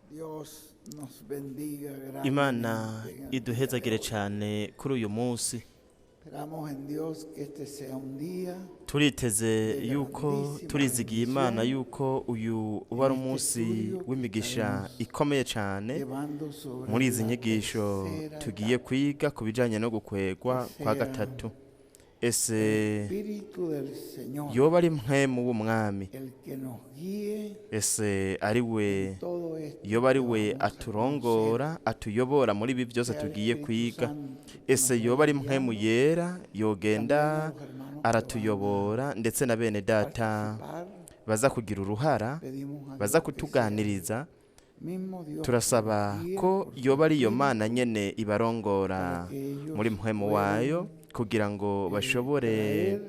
Dios nos bendiga Imana grandemente en el día de iduhezagire hoy. cyane kuri uyu munsi. Esperamos en Dios que este sea un día Turiteze de yuko grandísima turizigiye Imana bendición yuko uyu uba ari en este umunsi estudio que w'imigisha estaremos ikomeye cyane llevando sobre muri izi la nyigisho tercera tugiye etapa. kwiga ku bijyanye no gukwegwa Que kwa sea gatatu. el Ese Espíritu del Señor yoba ari mpwemu w'umwami, el que nos guíe ese ari we en todo esto yoba ari que we vamos a conocer. aturongora atuyobora muri ibi byose Sea el tugiye Espíritu kwiga. Santo que Ese nos yoba vaya ari mpwemu guiando, yera también yogenda a los hermanos que van a aratuyobora, ndetse na bene data participar. baza kugira uruhara, Pedimos a baza Dios que sea el kutuganiriza. mismo Dios que los Turasaba guíe ko por su yoba ari iyo Espíritu mana nyene ibarongora para que ellos muri mpwemu wayo puedan kugira ngo bashobore traer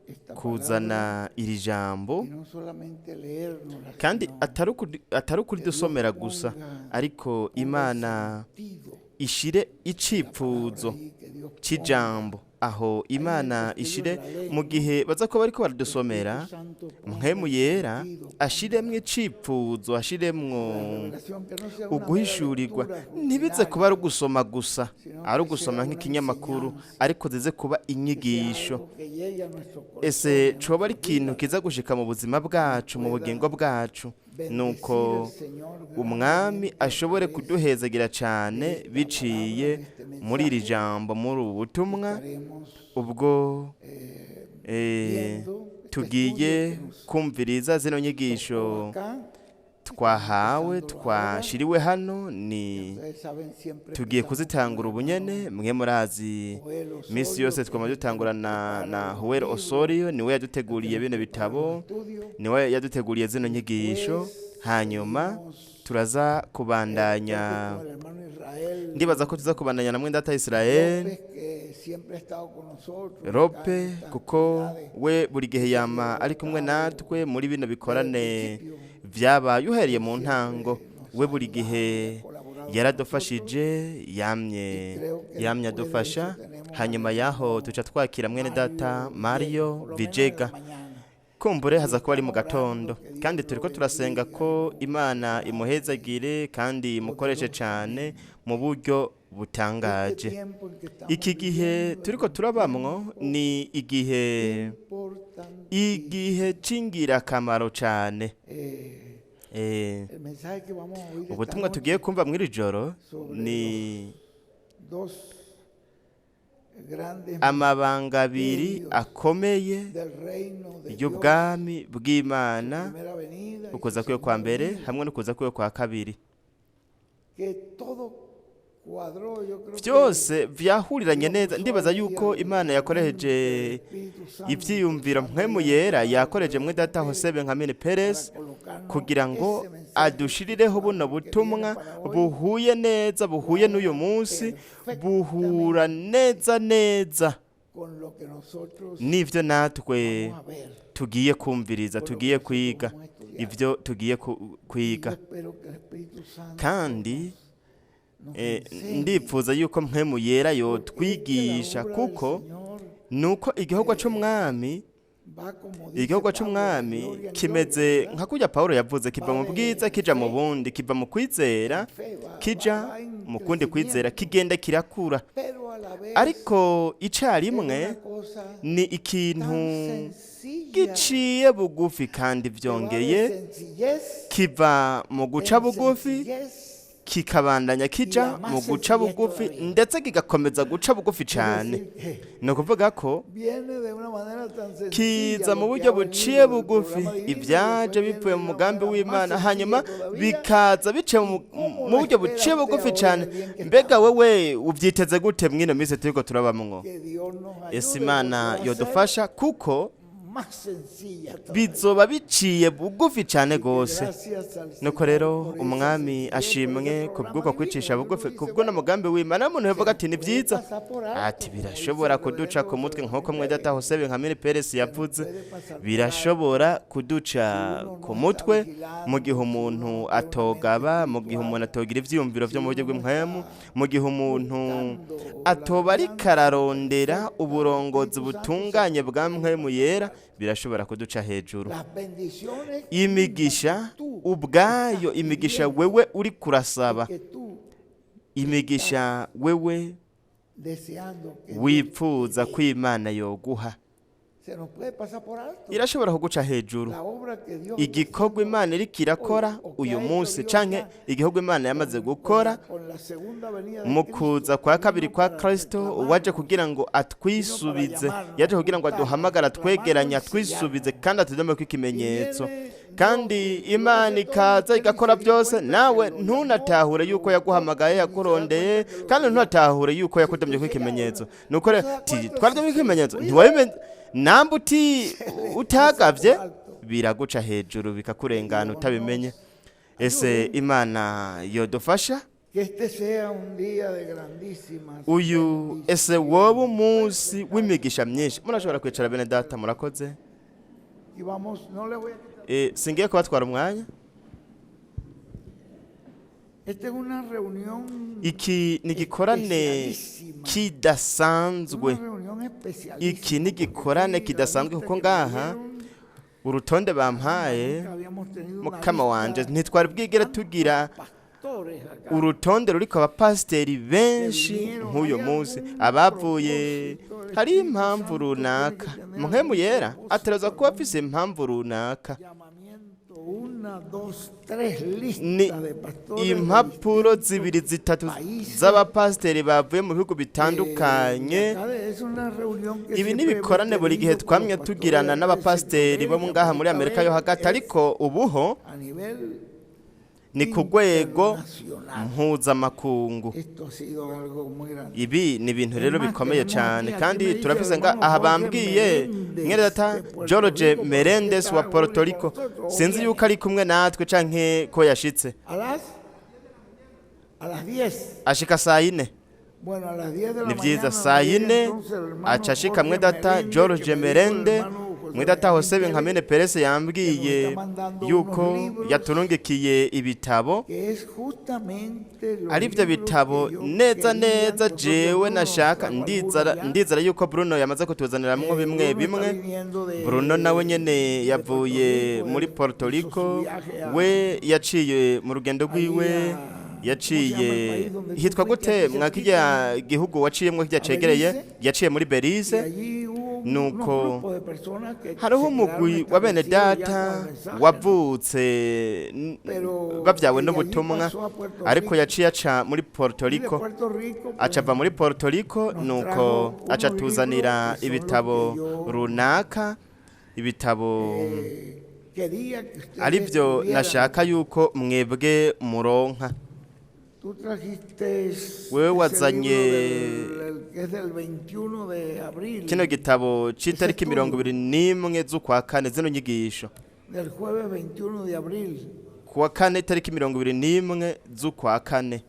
esta palabra kuzana iri jambo, y no solamente leérnosla, kandi sino atari que Dios ukuridusomera gusa, ponga, ariko ponga el Imana sentido ishire de la palabra icipfuzo ahí, que Dios ponga c'ijambo aho ahí en el Imana estudio ishire de la ley, mu ¿no? gihe baza kuba bariko El baradusomera, Espíritu Santo ponga mpwemu el yera sentido, ponga ashiremwo icipfuzo, ashiremwo la revelación, que no sea una mera uguhishurirwa, lectura ntibize kuba ari rutinaria, ugusoma gusa, sino ari que sea ugusoma una nk'ikinyamakuru, enseñanza, ariko zize kuba que sea inyigisho. algo que llegue a nuestro Ese corazón y a coba ari nuestras ikintu vidas kiza gushika mu buzima y bwacu, mu bugingo pueda bwacu, bendecir nuko el Señor umwami grandemente a ashobore través kuduhezagira de cyane esta palabra, biciye de este muri iri mensaje jambo, muri ubu que butumwa estaremos ubwo viendo, este estudio tugiye que nos kumviriza zino tocó nyigisho acá. Estamos twahawe, empezándolo ahora. twashiriwe hano, Ya ni ustedes saben, siempre tugiye empezamos con kuzitangura el ubunyene. hermano Mwe murazi Joel misi Osorio, yose que es twama el que nos dutangura na prepara na los Joel libros, Osorio, niwe el que yaduteguriye nos bino prepara los bitabo, estudios. niwe yaduteguriye zino nyigisho. Después Hanyuma seguimos, turaza creo que kubandanya, con el hermano Israel ndibaza ko tuza kubandanya na mwene data Israel López, que siempre ha estado con nosotros acá en Rope, estas kuko actividades we buri gihe que se han yama ari kumwe llevado a cabo natwe muri bino desde el bikorane principio. vyabaye uhereye Él mu ntango. siempre nos We ha buri ayudado y gihe ha colaborado con nosotros. yaradufashije, Y yamye creo que yamye después de eso adufasha. tenemos al Hanyuma yaho hermano tuca twakira mwene data Mario Villegas, Mario por lo menos en la Vijega, mañana. kumbure Y haza kuba ari mu estamos orando gatondo, que Dios kandi lo turiko turasenga bendiga y ko lo use Imana grande imuhezagire kandi y imukoreshe cyane poderosamente. mu buryo Este butangaje. tiempo en que estamos Iki gihe viviendo es turiko un turabamwo tiempo ni igihe igihe importantísimo. c'ingirakamaro cane. El mensaje que vamos a oír esta Ubutumwa tugiye noche kumva mw'iri joro sobre ni los dos grandes amabanga abiri misterios akomeye del reino de Dios, y'ubwami su bw'Imana, primera venida y su ukuza kwiwe kwa segunda mbere venida, hamwe n'ukuza kwiwe kwa kabiri. que todo cuadró, yo creo que Vyose vyahuriranye Dios neza. usó Ndibaza ahí yuko al Imana hermano yakoresheje del Espíritu Santo, ivyiyumviro Santo mpwemu y yera, hermano yakoreje mwe Joel data Pérez Jose Benjamin para Perez colocarnos kugira ngo ese mensaje, este adushirireho buno programa que viene butumwa para hoy, buhuye neza, buhuye n'uyu cuadra munsi, buhura perfectamente neza neza con lo que nosotros n'ivyo natwe vamos a ver, tugiye kumviriza, con lo que tugiye nosotros kwiga, vamos a estudiar. ivyo tugiye Y yo kwiga. espero que el Espíritu Santo Kandi nos enseñe, ndipfuza yuko mpwemu yera porque es que la yotwigisha, obra del kuko Señor nuko igikorwa c'umwami va, como dice igikorwa Pablo, de c'umwami gloria en gloria, kimeze ¿verdad? nka kurya Pawulo yavuze, kiva Va mu bwiza de kija mu fe bundi, kiva mu kwizera en fe, va, va, kija va en mu kundi kwizera, crecimiento, kigenda kirakura. pero a la vez Ariko es icarimwe una cosa ni tan ikintu sencilla giciye bugufi, kandi que va de vyongeye sencillez kiva mu guca en bugufi sencillez kikabandanya y kija a mu más guca sencillez bugufi, todavía. ndetse kigakomeza guca bugufi Es cane. decir, que Ni ukuvuga ko viene de una manera tan sencilla kiza mu lo que buryo ha buciye venido del bugufi, programa divino y ibyaje después viene bivuye de mu una mugambi manera más w'Imana, sencilla hanyuma todavía. bikaza biciye ¿Y mu cómo mu lo buryo espera buciye usted bugufi ahora en cane. el día en que Mbega estamos? wewe uvyiteze gute mw'ino minsi turiko turabamwo? Que Dios nos Ese ayude Imana porque va a ser yodufasha, kuko más sencilla todavía. bizoba biciye bugufi cane Así que gose. gracias al Nuko Señor rero por esa umwami sencillez, por ese ashimwe programa kubw'uko divino. kwicisha Y uno bugufi, dice, kubwo bueno, n'umugambi w'Imana. Umuntu se yavuga nos ati ni puede vyiza, pasar por ati alto, como dice birashobora el kuduca reverendo ku mutwe José nk'uko Benjamín mwene data Pérez. Jose Benjamin Perez Se nos yavuze, puede pasar por alto birashobora kuduca si uno ku no está mutwe mu gihe vigilando, si uno umuntu no tiene una mente atogaba, mu gihe umuntu espiritual, atogira ivyiyumviro si vyo mu buryo uno no bw'impwemu, está mu gihe umuntu buscando la atoba ariko guianza ararondera perfecta del uburongozi Espíritu Santo, se butunganye nos bwa puede mpwemu pasar por yera, alto. Birashobora kuduca hejuru. Las bendiciones Imigisha tú ubwayo, estás imigisha pidiendo wewe uri kurasaba, que tú imigisha wewe deseando que Dios wipfuza te ko Imana yoguha, se nos puede pasar por alto. Irashobora kuguca hejuru. La obra que Dios está Igikorwa haciendo Imana iriko irakora hoy, o que uyu ha hecho munsi, Dios canke ya igihugu Imana yamaze con, gukora con la segunda venida de mu Cristo, kuza kwa que kabiri vino kwa para Kristo, waje reclamarnos, kugira ngo vino para atwisubize, llamarnos, yaje kugira ngo juntarnos, aduhamagare, atwegeranye, reclamarnos y atwisubize sellarnos. kandi atudomeko Y ikimenyetso. viene Dios Kandi y lo Imana hace todo y ikaza usted ni igakora se dio byose, cuenta que nawe lo llamó, ntunatahure lo yuko buscó yaguhamagaye, y ni se da yakurondeye, cuenta que lo kandi selló. ntunatahure yuko Si yakudomyeko usted sella ikimenyetso. ahora, Nuko no rero se da ti cuenta si twaradomyeko se ikimenyetso, descuida, ntiwabimenye namba uti se le pasa por utagavye, alto. biraguca hejuru Que bikakurengana Dios utabimenye. nos Ese ayude. Imana yodufasha. Que este sea un día de grandísimas Uyu ese woba bendiciones. umunsi Pueden sentarse. w'imigisha myinshi. Murashobora kwicara, bene data, murakoze. Y vamos, no le voy a quitar. Singiye kubatwara umwanya. Esta es una reunión Iki ni igikorane especialísima. kidasanzwe. Una reunión Iki especialísima. ni Porque igikorane aquí la kidasanzwe lista kuko que me ngaha dieron, urutonde bampaye, nunca habíamos tenido una mukama wanje, lista ntitwari bwigere tantos tugira pastores acá urutonde ruriko abapasiteri que benshi vinieron. nk'uyu Hay munsi algún abavuye. propósito, el Hari Espíritu impamvu Santo tiene que runaka. tener Mpwemu algún Yera propósito, ategerezwa kuba algún afise impamvu runaka. llamamiento, una, dos, tres Ni listas de pastores de impapuro distintos zibiri, zitatu países. z'abapasiteri bavuye mu bihugu Y bitandukanye. acá es una reunión que Ibi siempre ni hemos ibikorane buri gihe tenido con los twamye pastores tugirana de acá de n'abapasiteri bo Centroamérica, ngaha pero muri esta Amerika yo vez hagati, es ariko ubuho a nivel ni ku rwego internacional. mpuzamakungu. Esto ha sido algo muy grande. Ibi ni ibintu Es rero más, bikomeye tenemos cyane aquí, aquí kandi me dice el turafise nga hermano aha Jorge bambwiye mwene Meléndez data de Puerto George Rico, por aquí Meléndez wa está Puerto Uri con Rico, nosotros, o sinzi yuko viene. ari kumwe natwe canke ko yashitse. A las 10. Ashika saa yine. Bueno, a las 10 de la Ni vyiza, mañana saa nos llega yine entonces el hermano aca ashika Jorge mwe data Meléndez, George que me dijo el Merende, hermano José mwe data Benjamín Jose Pérez, Benjamín Perez que nos yambwiye está mandando unos yuko libros yaturungikiye ibitabo, que es justamente los ari byo libros que bitabo yo neza quería. neza Yo creo que jewe Bruno nos nashaka. trajo algunos Ndizera, ya. ndizera yuko Bruno yamaze kutuzaniramwo bimwe Bruno está bimwe. viniendo Bruno nawe nyene de Puerto yavuye Rico, muri él Puerto hizo su Rico, viaje a, we yaciye mu rugendo allí rwiwe, a, ¿cómo se llama el yaciye país donde tú hitwa fuiste? gute Aquí mwa cerquita, kirya gihugu waciyemwo kirya a cegereye, Belice. yaciye muri Y Belize. allí hubo unos Nuko grupos de personas que hariho se quedaron umugwi wa bene establecidos ya con data el mensaje, ¿no? wavutse Pero bavyawe que de allí n'ubutumwa, pasó a Puerto ariko Rico. yaciye aca muri Puerto Y de Rico, Puerto Rico, aca ava pues muri Puerto Rico, nos nuko trajo aca unos libros atuzanira que son los que ibitabo yo runaka, ibitabo quería que ustedes aribyo tuvieran. nashaka yuko mwebwe muronka. Tú trajiste Wewe ese wazanye libro que es del 21 de kino abril, gitabo ese c'itariki mirongo estudio ibiri n'imwe z'ukwa kane, zino nyigisho del jueves 21 de abril. kuwa kane, itariki 21 z'ukwa kane.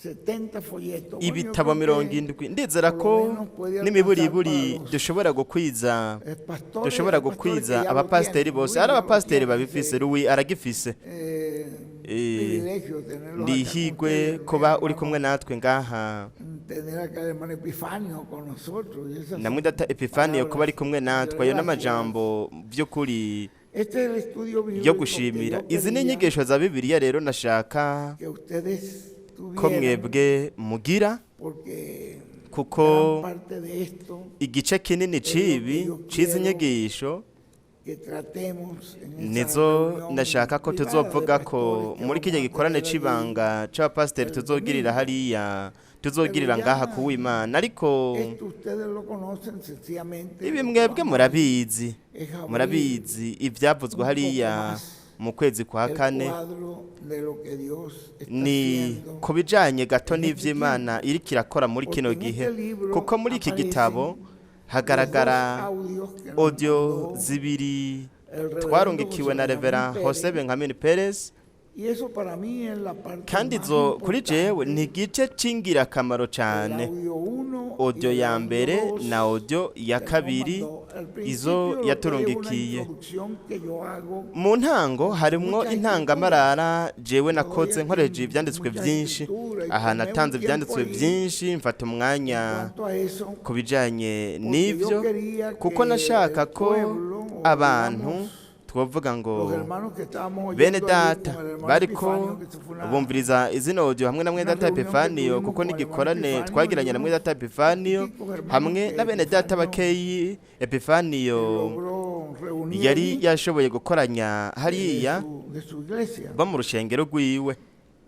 70 folletos. Bueno, yo Ibitabo creo mirongo que indwi, ndizera por lo ko menos puede alcanzar para n'imiburiburi los dushobora gukwiza, pastores, dushobora hay pastores que gukwiza ya lo abapasiteri tienen, bose. Luis Ari ya lo abapasiteri tiene, babifise, ese Louis aragifise. Privilegio tenerlos acá con Ndihigwe ustedes, mi kuba uri kumwe hermano, natwe ngaha, tener acá al hermano Epifanio con nosotros y esas na mwidata Epifaniyo kuba ari palabras kumwe de natwe, ayo gracias. n'amajambo by'ukuri Este es el estudio yo bíblico que gushimira. yo Izi ni quería inyigisho za Bibiliya rero nashaka que ustedes ko tuvieran, mwebwe mugira, porque kuko gran parte de esto igice kinini es lo que cibi yo cizi quiero nyigisho que tratemos en esa nizo reunión nashaka ko privada de tuzovuga ko pastores que muri vamos kijya a gikorane tener allí c'ibanga c'abapasiteri el tuzogirira domingo. hariya, Pero tuzogirira ngaha ya kuw'Imana. Ariko esto ustedes lo conocen sencillamente, ibi lo que mwebwe vamos murabizi, es abrir murabizi ivyavuzwe un poco hariya más mu kwezi kwa el kane, cuadro de lo que Dios está ni haciendo ku bijanye gato en este n'ivy'Imana tiempo. iriko irakora muri Porque kino en gihe, este libro kuko muri iki gitabo aparecen los dos hagaragara audios que nos audio mandó zibiri el reverendo twarungikiwe José na Benjamín Reverend Jose Pérez Benjamin Perez y Y eso para mí es la parte Kandi más izo kuri jewe importante ni igice c'ingirakamaro del cane, audio 1 y audio del ya audio mbere 2 na audio ya que nos kabiri mandó. Al izo principio lo que es una yaturungikiye. introducción que yo hago Mu ntango harimwo muchas escrituras. intangamarara jewe Yo doy nakoze aquí nkoresheje ivyanditswe muchas vyinshi. escrituras y Aha tomé un natanze tiempo ivyanditswe ahí vyinshi, mfata en umwanya cuanto a eso, ku bijanye porque yo n'ivyo, quería kuko que nashaka el ko pueblo, o abantu digamos, twovuga ngo los hermanos que estábamos bene oyendo allí data con el hermano bariko Epifanio, que eso fue una, bumviriza izino audio hamwe na mwene una data reunión que Epifaniyo, tuvimos kuko con el hermano n'igikorane Epifanio y twagiranye na mwene unos data Epifaniyo poquiticos hermanos hamwe que na bene data Epifanio bakeyi Epifaniyo logró reunir yari allí yashoboye gukoranya de hariya su iglesia. bo mu rushengero rwiwe.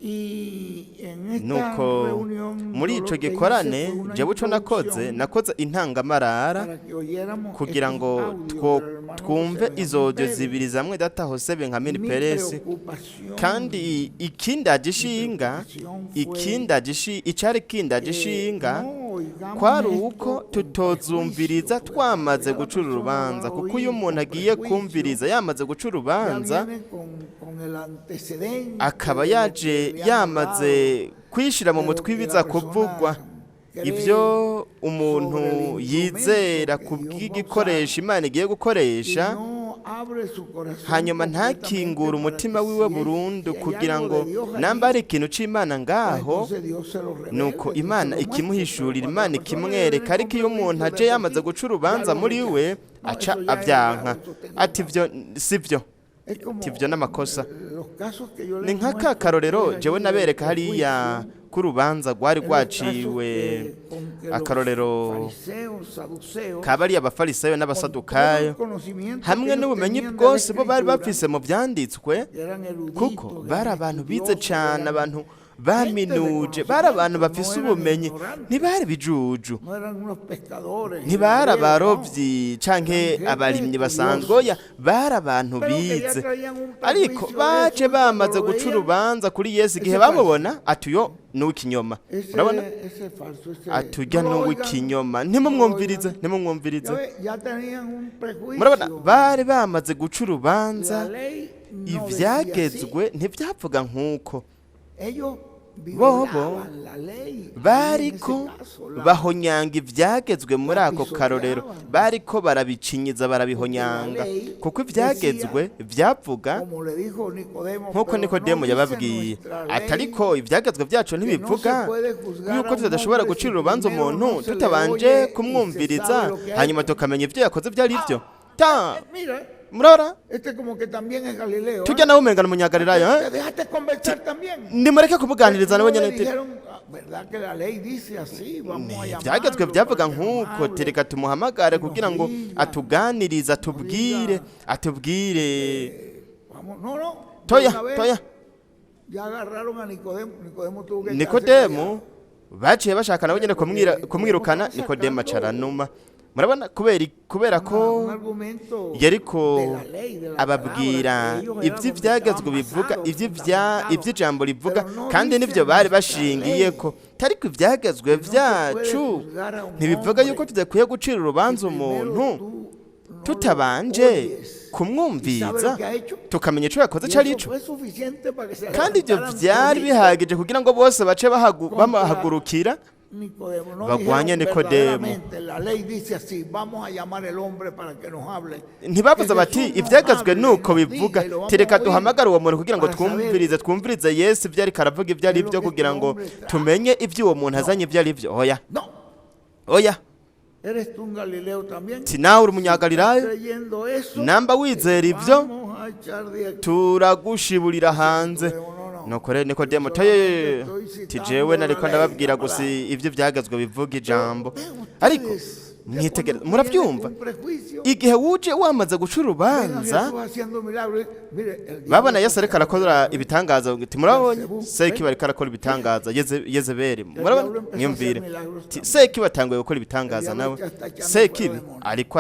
Y en esta Nuko reunión muri yo ico lo que hice gikorane fue una jewe ico nakoze, introducción nakoze intangamarara para que oyéramos kugira estos ngo audios del hermano José twumve Benjamín izo audio Pérez. zibiri za mwene data Jose Benjamin Mi Perez. preocupación, Kandi ikindaje ishinga, mi preocupación fue ikindaje icari kindaje que ishinga no oigamos kwari esto uko con tutozumviriza prejuicio, porque cuando twamaze ya la gucura persona va urubanza, a kuko iyo oír umuntu con agiye prejuicio, kumviriza yamaze guca ya urubanza, viene con el antecedente akaba de lo yaje que le han yamaze hablado, kwishira mu de lo mutwe que la ibiza kuvugwa, persona cree ivyo umuntu sobre el yizera instrumento que Dios va a usar kubw'igikoresho Imana igiye y gukoresha, no abre su corazón hanyuma completamente ntakingure para umutima que wiwe si, burundu si hay kugira algo ngo de Dios namba allí, ari ikintu c'Imana pues ngaho, entonces Dios se lo revela, nuko Dios se Imana lo muestra. Pero ikimuhishurira, cuando la Imana persona ya viene ikimwereka. con Ariko iyo umuntu prejuicio aje de por yamaze sí, guca ya urubanza lo muri we, rechaza. No, aca eso ya es avyanka, errado, eso está ati equivocado. ivyo sivyo, Es ati ivyo como n'amakosa. los casos que yo Ni les nka ka muestro a karorero ustedes jewe allí del nabereka hariya prejuicio, k'urubanza rwari en los casos rwaciwe, que, con que los akarorero fariseos, saduceos, kabari abafarisayo con todo el n'abasadukayo, conocimiento que hamwe ellos n'ubumenyi tenían de la bwose bo bari escritura, bafise mu vyanditswe, que eran kuko eruditos, bari eran abantu bize estudiosos, cane, eran abantu gente de baminuje, bari abantu conocimiento, no bafise eran ubumenyi, ignorantes, ntibari bijuju, no eran unos pescadores ntibari ganaderos, no, abarovyi canke eran gente abarimyi basanzwe, oya, estudiosos, bari abantu pero que ya bize. traían un Ariko prejuicio de baje eso y cuando bamaze lo guca veían, urubanza kuri Yesu, igihe ese es falso, bamubona ati uyo ni uw'ikinyoma. Urabona, ese es falso, ese, ati urya no ni lo oigan, uw'ikinyoma, no lo ntimumwumvirize, oigan. ntimumwumvirize. Ya ve, ya tenían un Murabona, prejuicio. bari bamaze guca urubanza, La ley no decía así. ivyagezwe ntivyavuga nk'uko. Ellos Bobo violaban la ley ahí en ese bariko caso, la, bahonyanga ivyagezwe muri la ako karorero, pisoteaban. bariko barabicinyiriza, Porque la barabihonyanga, ley kuko decía, ivyagezwe vyavuga como le dijo Nicodemo, nk'uko pero no Nikodemo dice yababwiye nuestra ati ley ariko ivyagezwe vyacu que no se ntibivuga puede juzgar yuko a un tudashobora hombre si gucira urubanza primero umuntu no se le tutabanje oye y se kumwumviriza, sabe lo que ha hanyuma hecho. tukamenya ivyo yakoze ivyo ari vyo. Ta Mira, murabona, este como que también es Galileo, tujya ¿eh? nawe umenga ni umunyagalilaya, Te eh? dejaste convencer también. Nimureke kumuganiriza nawe No le nyene ati dijeron, "Ah, ¿verdad que la ley dice así? Vamos a ibyagezwe llamarlo byavuga para que nos nk'uko, hable tereka tumuhamagare y nos kugira ngo diga, atuganirize, nos atubwire, diga, atubwire. vamos, no, no, de Toya una vez toya. ya agarraron a Nicodemo, Nicodemo tuvo que quedarse Nikodemu callado. baciye bashaka nabo nyene Porque Nicodemo kumwirukana, estaba Nikodemu sacando acaranuma. Murabona, kubera ko un argumento yariko de la ley, de la palabra, ababwira que ellos eran donde ivy'ivyagezwe estaban bivuga, basados, fundamentados. ivy'ijambo rivuga, Pero no kandi dice nivyo bari nuestra bashingiyeko. ley Tariko ivyagezwe que no se puede vyacu juzgar a un ntibivuga yuko hombre tudakwiye gucira urubanza si primero umuntu tú no lo tutabanje oyes y sabes kumwumviriza, lo que ha hecho. tukamenya ico yakoze Y ico ari eso co. fue suficiente para que se Kandi ivyo levantaran vyari toditos bihagije kugira ngo bose bace contra bamuhagurukira Nicodemo. No bagwanye dijeron Nikodemu. verdaderamente, la ley dice así, vamos a llamar al hombre para que nos hable. Que Ntibavuze bati Jesús nos ibyagezwe hable y nuko nos bivuga, diga y lo vamos tereka a oír duhamagare uwo muntu kugira ngo para saber twumvirize, twumvirize Yesu ibyo ariko aravuga ibyo qué ari es lo byo, que este kugira ngo hombre trae. tumenye ibyo uwo muntu No, azanye ibyo ari byo. Oya, no, oya. ¿eres tú un Galileo también? Ti nawe uri Si estás umunyagalilaya, creyendo eso, namba te wizera ibyo, vamos a echar de aquí. turagushiburira Dice hanze. Nicodemo, no, no, Nuko rero yo Nikodemo solamente toye estoy ti jewe citando la nariko ley, ndababwira la gusa palabra. ibyo byagezwe bivuga Pero ijambo. vean Ariko ustedes que cuando mwitegereze, tú vienes murabyumva, con prejuicio, igihe wuje wamaze guca ven a urubanza, Jesús haciendo milagros, mire, el diablo babona está Yesu ariko haciendo arakora milagros, ibitangaza, uti murabonye Belcebú, Sekibi ven, ariko arakora ibitangaza, Yezebeli, el murabona, diablo empezó a hacer mwiyumvire milagros Ti también. Sekibi atanguye gukora El ibitangaza diablo nawe, ya está echando fuera Sekibi demonios. ariko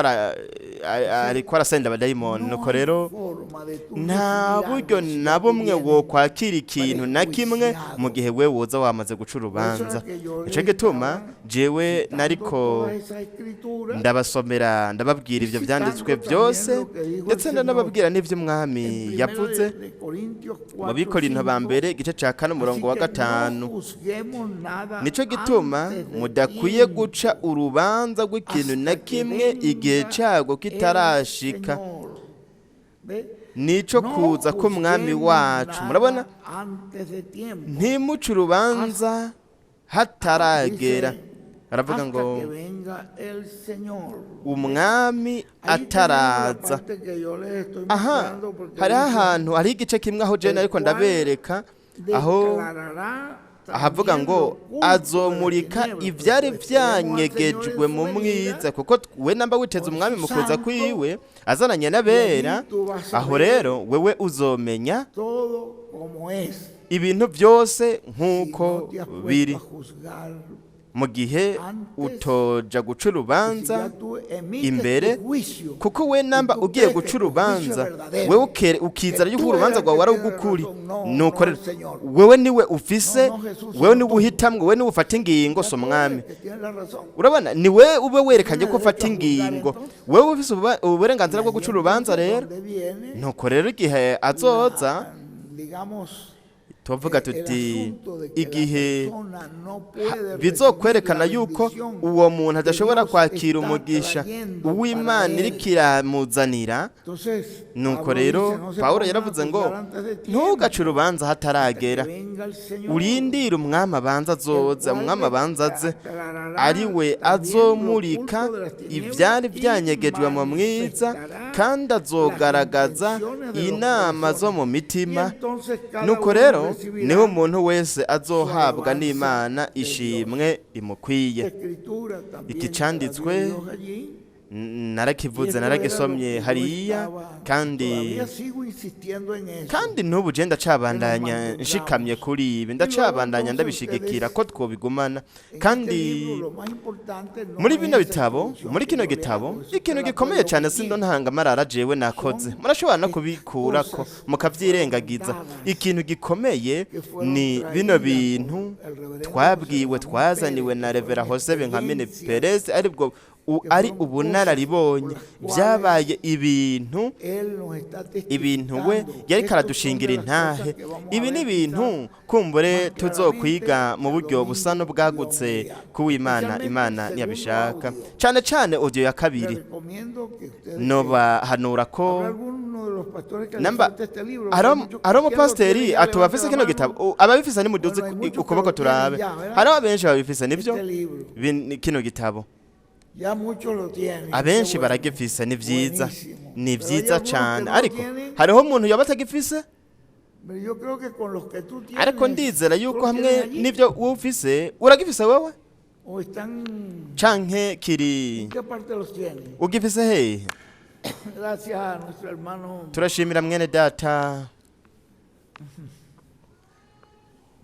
Ariko arasenda abadayimoni. No Nuko hay rero forma de tú nta recibir buryo algo si na ya tú bumwe vienes wokwakira ikintu na kimwe mu prejuiciado. gihe we woza wamaze guca Por eso era urubanza. que yo Nico les gituma estaba jewe citando nariko todas esas escrituras ndabasomera, ndababwira y ibyo byanditswe citando también byose, lo que dijo el ndetse Señor ndanababwira n'iby'umwami en primera yavuze de Corintios mu 4, Bikorinto ba 5. mbere igice cya 4 Así umurongo wa que no 5. juzguemos nada Nico gituma antes de mudakwiye guca tiempo, urubanza rw'ikintu na hasta que kimwe igihe venga cyago el kitarashika, Señor. ¿Ve? nico No kuza k'umwami juzguemos wacu. Murabona, nada antes de tiempo. ntimuce urubanza hataragera. Dice, Aravuga hasta ngo que venga el Señor. umwami Allí tenemos la ataraza. parte que yo les estoy Aha, mostrando porque hariho dice, ahantu hariho igice kimwe aho jene el ariko cual ndabereka aho declarará ahavuga también ngo lo oculto de las azomurika tinieblas. Pero ibyari esperemos al Señor en byanyegejwe su mu venida mwiza, kuko we namba witeze con umwami su mu kuza santo kwiwe azananye y n'abera, allí tú vas a aho ver rero wewe uzomenya todo como es. ibintu byose Si nk'uko no te has puesto biri, a juzgar mu gihe antes, utoja guca y si ya urubanza tú emites imbere, tu juicio kuko we y namba tú ugiye crees que guca tu juicio es urubanza verdadero, wewe ukizera que yuko tú urubanza eres el rwawe que ari tiene la ugukuri, razón, no, nuko no el rero Señor. wewe niwe ufise, No, no Jesús, wewe sino niwe tú. uhitamwo, wewe niwe ufata ingingo, Ya si tú eres umwami. el que tiene la razón. Urabona, ni we ube werekanye Tienes ko derecho ufata a juzgar ingingo, entonces. wewe ufise Y uburenganzira bwo allí guca urubanza. entonces Rero donde viene nuko rero igihe azoza la, digamos, tuvuga el tuti asunto de que la igihe persona no puede recibir bizokwerekana la yuko bendición uwo muntu que adashobora Dios kwakira está umugisha trayendo para uw'Imana él. iriko iramuzanira. Entonces, Nuko Pablo rero dice, no se Pawulo pongan a yaravuze ngo juzgar antes de tiempo, ntugace urubanza hasta que hataragera, venga el Señor, urindire umwami abanza el azoza, cual umwami abanza aze, aclarará ari we también lo azomurika oculto de las tinieblas ivyari y vyanyegejwe mu mwiza, manifestará kandi las azogaragaza intenciones de los inama zo corazones. mu Y mitima. entonces cada Nuko uno rero niho recibirá umuntu wese su azohabwa alabanza n'Imana de Dios. ishimwe rimukwiye. Esta escritura Iki también se la dio canditswe Dios allí. Y narakivuze, esto era lo naragisomye que yo hariya, estaba, kandi todavía sigo insistiendo en eso, kandi n'ubu je que nos ndacabandanya nshikamye mantengamos. kuri ibi, Y luego ndacabandanya entonces ndabishigikira ustedes, ko twobigumana. en este Kandi libro, lo más importante no muri es bino esa bitabo, introducción muri que kino yo le gitabo, hago, eso usted ikintu la puede gikomeye cyane sindo omitir. ntangamarara jewe nakoze, Son murashobora no estas kubikurako cosas que fueron mukavyirengagiza. dadas, Ikintu gikomeye que fueron ni bino traídas por bintu el reverendo José twabwiwe, Benjamín twazaniwe Pérez, na que Revera fueron Jose Benjamin experiencias, Perez, aribwo que ari fueron cosas por ubunararibonye, las cuales byabaye ibintu él nos está ibintu we testificando. yariko Estos son de aradushingira las cosas intahe. que vamos a Ibi ni ver ibintu quizás kumbure más claramente tuzokwiga mu el buryo busa domingo, Dios n'ubwagutse mediante. kuw'Imana, Especialmente el Imana segundo ntiyabishaka, audio. cane cane audio ya Les kabiri. recomiendo que ustedes que Nobahanura ko habrá alguno de los pastores que les namba falte este libro, porque hay hari muchos hari cristianos lo tienen umupasiteri ya, atuba levanten afise la kino mano. gitabo. Ababifise nimuduze Bueno, hay muchos que ukuboko lo tienen turabe. ya, ¿verdad? Hariho abenshi babifise nivyo Este libro. Kino gitabo Ya muchos lo tienen. Qué abenshi bueno. baragifise, ni vyiza, Buenísimo. ni Pero hay vyiza algunos que cane, no lo ariko tienen. hariho umuntu yoba atagifise. Pero yo creo que con los que tú Ariko tienes, ndizera tú yuko los hamwe tienes allí. n'ivyo wowe ufise, uragifise wewe O están, canke kiri ¿en qué parte los tienes? ugifise hehe? Gracias a nuestro hermano Turashimira mwene data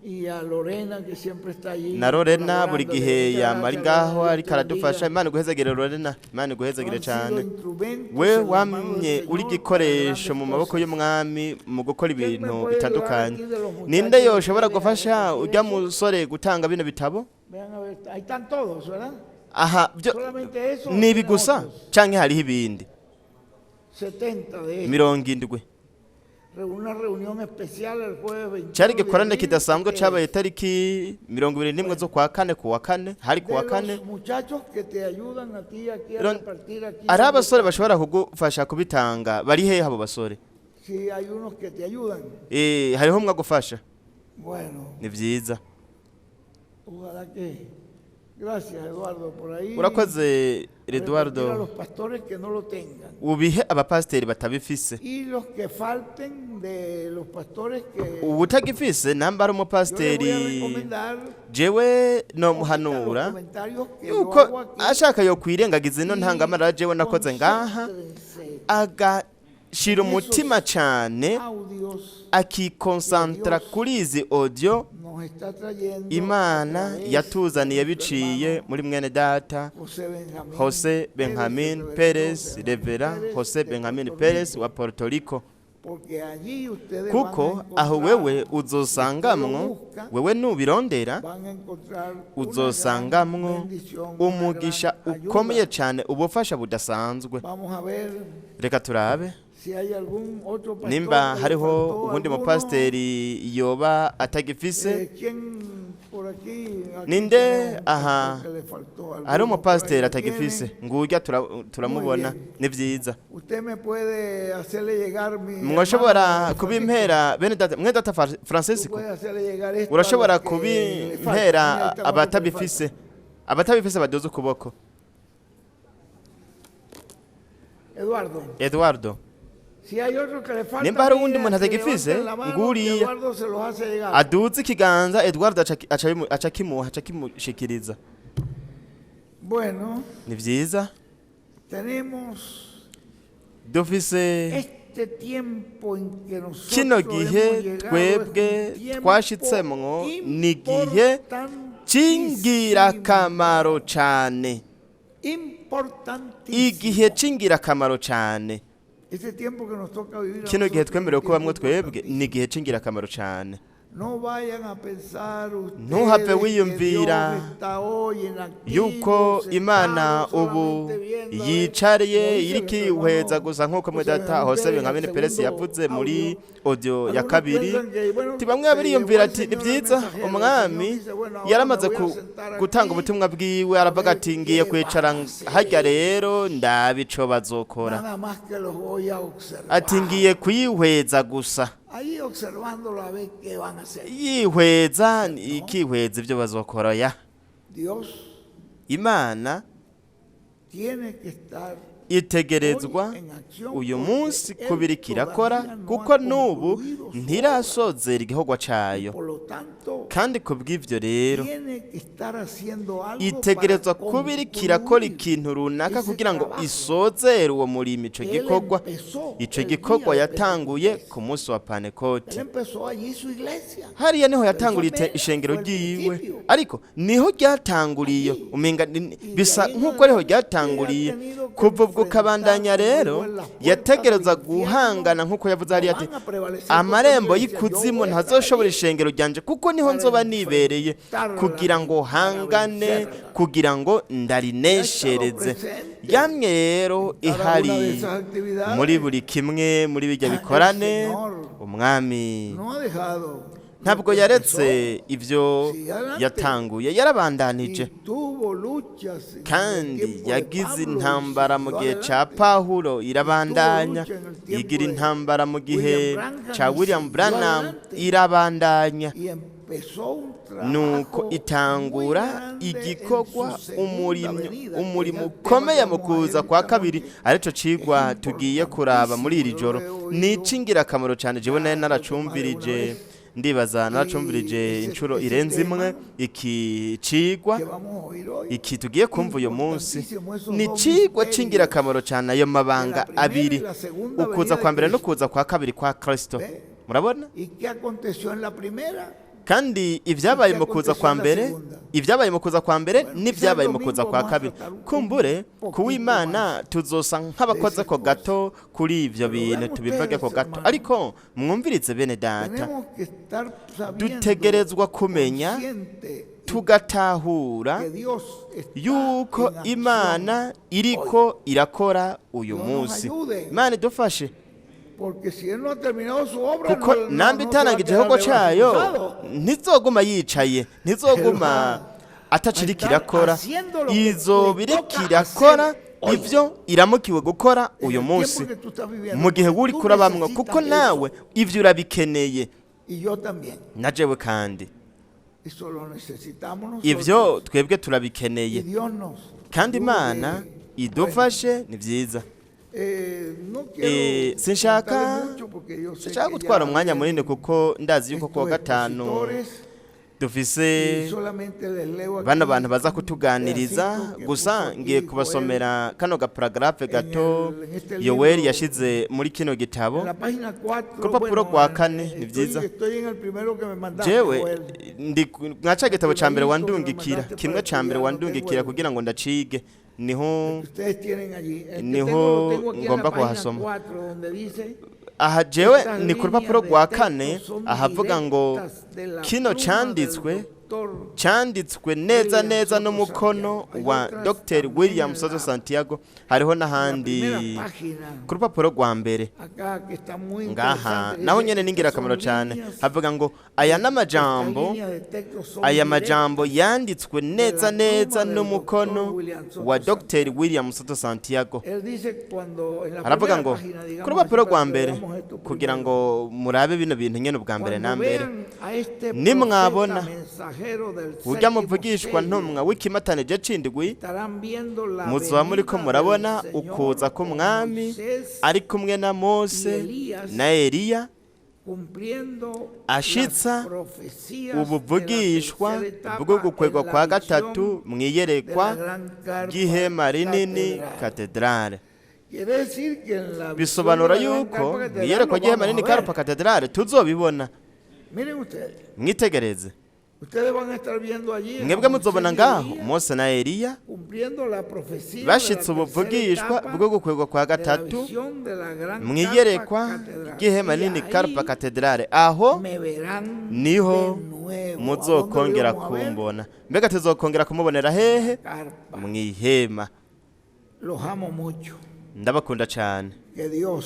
y a Lorena que siempre está allí na Lorena buri colaborándole. gihe Muchas yama ari gracias, ngaho Lorena. Dios ariko te aradufasha. bendiga. Imana iguhezagire Lorena, Imana iguhezagire Han sido cane. instrumentos We en la mano del wamye uri Señor para igikoresho grandes mu maboko cosas. y'umwami mu gukora ¿Quién me ibintu puede ayudar bitandukanye. aquí de los Ninde muchachos que yoshobora vienen a gufasha repartir ujya eso? musore gutanga bino bitabo? Vean a ver, ahí están todos, ¿verdad? Aha byo Solamente eso o ni ibi tienen gusa otros. canke hariho ibindi? 70 de estos. 70. Una reunión especial el jueves 21 Cyari de igikorane abril, kidasanzwe que cabaye tariki 21 z'ukwa kane, kuwa kane, hari kuwa de kane. los muchachos que te ayudan a ti aquí a repartir aquí. Hariho ¿Dónde abasore están? bashobora kugufasha kubitanga, bari hehe abo basore? Sí, hay unos que te ayudan. Hariho umwe agufasha. Bueno, Ni vyiza. ojalá que. Gracias, Eduardo, por ahí. Urakoze Repartir a Eduardo. los pastores que no lo tengan. Ubihe abapasiteri batabifise. Y los que falten de los pastores que. Ubutagifise namba ari Yo les voy a umupasiteri, recomendar jewe omitan los nomuhanura comentarios que yo yuko hago aquí ashaka yokwirengagiza ino y ntangamara jewe nakoze ngaha, concéntrense agashira en umutima esos cane, audios akikonsantara que Dios kuri izi audio nos nos está trayendo Imana a través yatuzaniye de nuestro biciye hermano muri mwene data José Benjamín Jose Benjamin Pérez, Perez Reverendo Revera José Benjamín Jose Pérez de Benjamin Puerto Perez Rico, wa Puerto Rico. porque allí ustedes Kuko van a aho encontrar, wewe uzosangamwo, wewe nubirondera van a encontrar una gran uzosangamwo bendición, una umugisha gran ayuda. ukomeye cyane, ubufasha budasanzwe. Vamos a ver Reka turabe si hay algún otro pastor nimba que le hariho faltó uwundi alguno. mupasiteri yoba atagifise. ¿Quién por aquí? Aquí Ninde tenemos un aha pastor que le faltó hari alguno, por ahí umupasiteri lo atagifise tiene. ngurya turamubona. Muy bien. Ni byiza. Usted me puede hacerle llegar mi Mwoshobora hermano Francisco. kubimpera bene data, mwene data Tú Francisco, puedes hacerle llegar esto a urashobora los que le falta. kubimpera Ahí está, ¿cuánto te abatabifise? Abatabifise badoze ukuboko. falta? Eduardo, Eduardo, si hay otro que le falta, nimba hari uwundi mire, muntu que atagifise, levanten la mano, que nguriya Eduardo se los hace llegar. aduze ikiganza, Eduardo aca kimuha, aca kimushikiriza. Bueno, Ni byiza. tenemos Dufise este tiempo en que nosotros kino hemos gihe llegado, es twebwe un tiempo twashitsemwo, ni igihe importantísimo, c'ingirakamaro cane, importantísimo. igihe c'ingirakamaro cane. Este tiempo que nos toca vivir a Kino gihe nosotros es un twemerewe kubamwo tiempo twebwe importantísimo. ni igihe c'ingirakamaro cane. No vayan a pensar ustedes Ntuhave que wiyumvira Dios está hoy en activo, yuko sentado, Imana ubu solamente viendo a ver, yicariye como dice iriko nuestro ihweza hermano gusa nk'uko José mwedata Benjamín Jose Pérez en el Benjamin Perez segundo yavuze muri audio. audio ya Algunos kabiri. piensan que, bueno, Ti bamwe se llevó bariyumvira el ati ni Señor al byiza, mensajero. El Señor umwami dice, bueno, ahora me yaramaze voy a sentar gutanga aquí ubutumwa bwiwe, a aravuga ver ati ngiye qué kwicara van a hacer. harya rero ndabe ico bazokora. Nada más que los voy a observar. Ati ngiye kuyihweza gusa. Ahí observándolo a ver qué van a hacer. Yihweza ikihweza ibyo bazokora ya. Dios Imana tiene que estar itegerezwa hoy en acción uyu porque munsi Él kubira ikirakora, todavía no kuko ha n'ubu concluido su obra. ntirasozera igikorwa cayo. Por lo tanto, Kandi kubw'ivyo rero tiene que estar haciendo algo para itegerezwa kuba iriko irakora concluir ikintu runaka ese kugira ngo trabajo isozere uwo murimo, ico que Él gikorwa, empezó ico el gikorwa día de yatanguye Pentecostés. ku munsi wa Él Pantekoti. empezó allí su iglesia. Hariya niho Pero eso yatanguriye apenas ishengero fue el ryiwe, principio. ariko niho ryatanguriye Allí. umenga Y de bisa ahí en nk'uko ariho adelante ha ryatanguriye. tenido que Kuva ubwo enfrentar, kabandanya como dijo rero él, las puertas del yategereza infierno guhangana nk'uko yavuze no hariya ati van a prevalecer contra mi amarembo iglesia. Yo y'ikuzimu voy a estar ntazoshobora allí ishengero ryanje, kuko niho para nzoba nibereye enfrentarla, kugira ngo para hangane, vencerla. kugira ngo Y ha estado ndarineshereze. presente Yamwe rero en cada una de ihari esas muri actividades. buri kimwe muri bijya El bikorane. Señor Umwami no ha dejado lo ntabwo que yaretse empezó. ibyo Sigue adelante. yatanguye, yarabandanije. Y tuvo luchas en el Kandi tiempo de yagize Pablo y intambara mu siguió gihe ca adelante. Pawulo, Y tuvo irabandanya. lucha en el Igira tiempo de intambara mu gihe William Branham ca y William siguió Branham, adelante. irabandanya. Y empezó un Nuko trabajo muy itangura grande en igikorwa, su segunda umurimo, venida, que es umurimo el tema que ukomeye mu vamos a kuza ver kwa esta kabiri, noche. arico Es cigwa tugiye kuraba muri iri importantísimo. Yo joro. lo he Ni oído ic'ingirakamaro cane. Jewe nari ya creo que más de una naracumvirije, vez. ndibaza Y naracumvirije ese, inshuro ese irenze imwe tema iki cigwa que vamos a oír hoy, iki tugiye kumva uyu munsi. importantísimo, esos Ni dos icigwa misterios c'ingirakamaro cane, ayo de la mabanga primera y abiri, la segunda ukuza venida kwa de mbere Cristo. n'ukuza kwa kabiri kwa Kristo. ¿Ve? Murabona? ¿Y qué aconteció en la primera? Kandi ¿Y ibyabaye qué mu kuza aconteció kwa en la mbere, segunda? ibyabaye mu kuza kwa mbere Bueno, quizá el n'ibyabaye mu kuza domingo kwa vamos a kabiri, tratar un kumbure poquito kuw'Imana más tuzosa de nk'abakoze esas ko cosas. gato kuri ivyo Pero bintu, vean tubivuge ko ustedes, gato. hermanos, Ariko mwumvirize bene data, tenemos que estar sabiendo, dutegerezwa kumenya, consciente y tugatahura que Dios está yuko en acción Imana hoy. iriko irakora uyu Dios nos munsi. ayude, Imana idufashe, porque si Él no ha terminado su obra, kuko no, no, namba no se va a itarangije quedar igikorwa de brazos cayo cruzados. ntizoguma yicaye, Él ntizoguma va a ataciriko estar irakora, haciendo lo que izoba le iriko toca irakora hacer hoy, ivyo iramukiwe gukora en uyu el munsi, tiempo que tú estás viviendo, mu gihe porque wuriko tú urabamwo, necesitas kuko eso nawe ivyo urabikeneye, y yo también. na jewe kandi. Eso lo necesitamos Ivyo nosotros twebwe y turabikeneye, Dios nos kandi Imana ayude. Bueno, idufashe. Ni vyiza. no quiero Sinshaka contarles mucho porque yo sé sinshaka que gutwara ya umwanya munini, vienen kuko ndazi yuko kuwa estos gatanu expositores. Dufise Y solamente les leo bano aquí bantu baza un kutuganiriza. pedacito que Gusa puso aquí ngiye Joel kubasomera kano gaparagrafe en gato en este Yoweri libro, yashize muri kino gitabo en la página 4, ku rupapuro bueno, rwa kane. Ni vyiza. estoy en el primero que me mandaste, Jewe Joel. ndi mwa ca gitabo ca mbere Primerito que me wandungikira, mandaste kimwe para ca mbere estudiar, no tengo wandungikira el kugira ngo ndacige, niho que ustedes tienen allí. El que niho tengo, lo tengo aquí en la ngomba página kuhasoma. 4, donde dice: Aha jewe "Estas ni ku líneas rupapuro de rwa texto kane, son ahavuga ngo directas de la kino pluma del canditswe doctor canditswe neza William neza Soto n'umukono Santiago." Hay wa otras Dr. también William en Soto la, Santiago. Hariho en la n'ahandi primera página, ku rupapuro rwa mbere acá, que está muy ngaha, interesante. naho Dice: nyene ni "Estas ingirakamaro son cane. líneas, Havuga ngo aya estas n'amajambo, líneas de texto son aya majambo directas yanditswe de neza la neza pluma del doctor n'umukono William wa Soto Dr. Santiago." William Soto Santiago. Él dice cuando en la Aravuga primera ngo página, ku digamos así, rupapuro para rwa que mbere, veamos esto kugira primero. ngo murabe bino bintu nyene ubwa mbere na Cuando mbere, vean a este profeta nimwabona mensajero del urya séptimo muvugishwa sello, ntumwa w'ikimatanije c'indwi, estarán viendo la muzoba muriko venida del murabona Señor ukuza con k'umwami Moisés ari kumwe na y Mose Elías, na Eliya, cumpliendo las ashitsa profecías de la ubuvugishwa tercera etapa bwo gukwegwa en la kwa visión gatatu de mw'iyerekwa la gran carpa ry'ihema rinini catedral. katedrale. Quiere decir que en la visión de Bisobanura la gran yuko carpa catedral mw'iyerekwa lo ry'ihema vamos a rinini ver. karpa katedrale tuzobibona. Miren ustedes, Mwitegereze, ustedes van a estar viendo allí a mwebwe Moisés muzobona y ngaho Elías Mose na Eliya cumpliendo la profecía de la bashitse tercera ubuvugishwa etapa bwo gukwegwa kwa de la gatatu visión de la gran carpa mw'iyerekwa catedral. ry'ihema Y rinini karpa ahí katedrale. Aho me verán niho de nuevo. ¿A dónde lo muzokongera íbamos a ver? kumbona. Mbega tuzokongera kumubonera hehe? Carpa. Mw'ihema. Los amo mucho. Ndabakunda cyane. Que Dios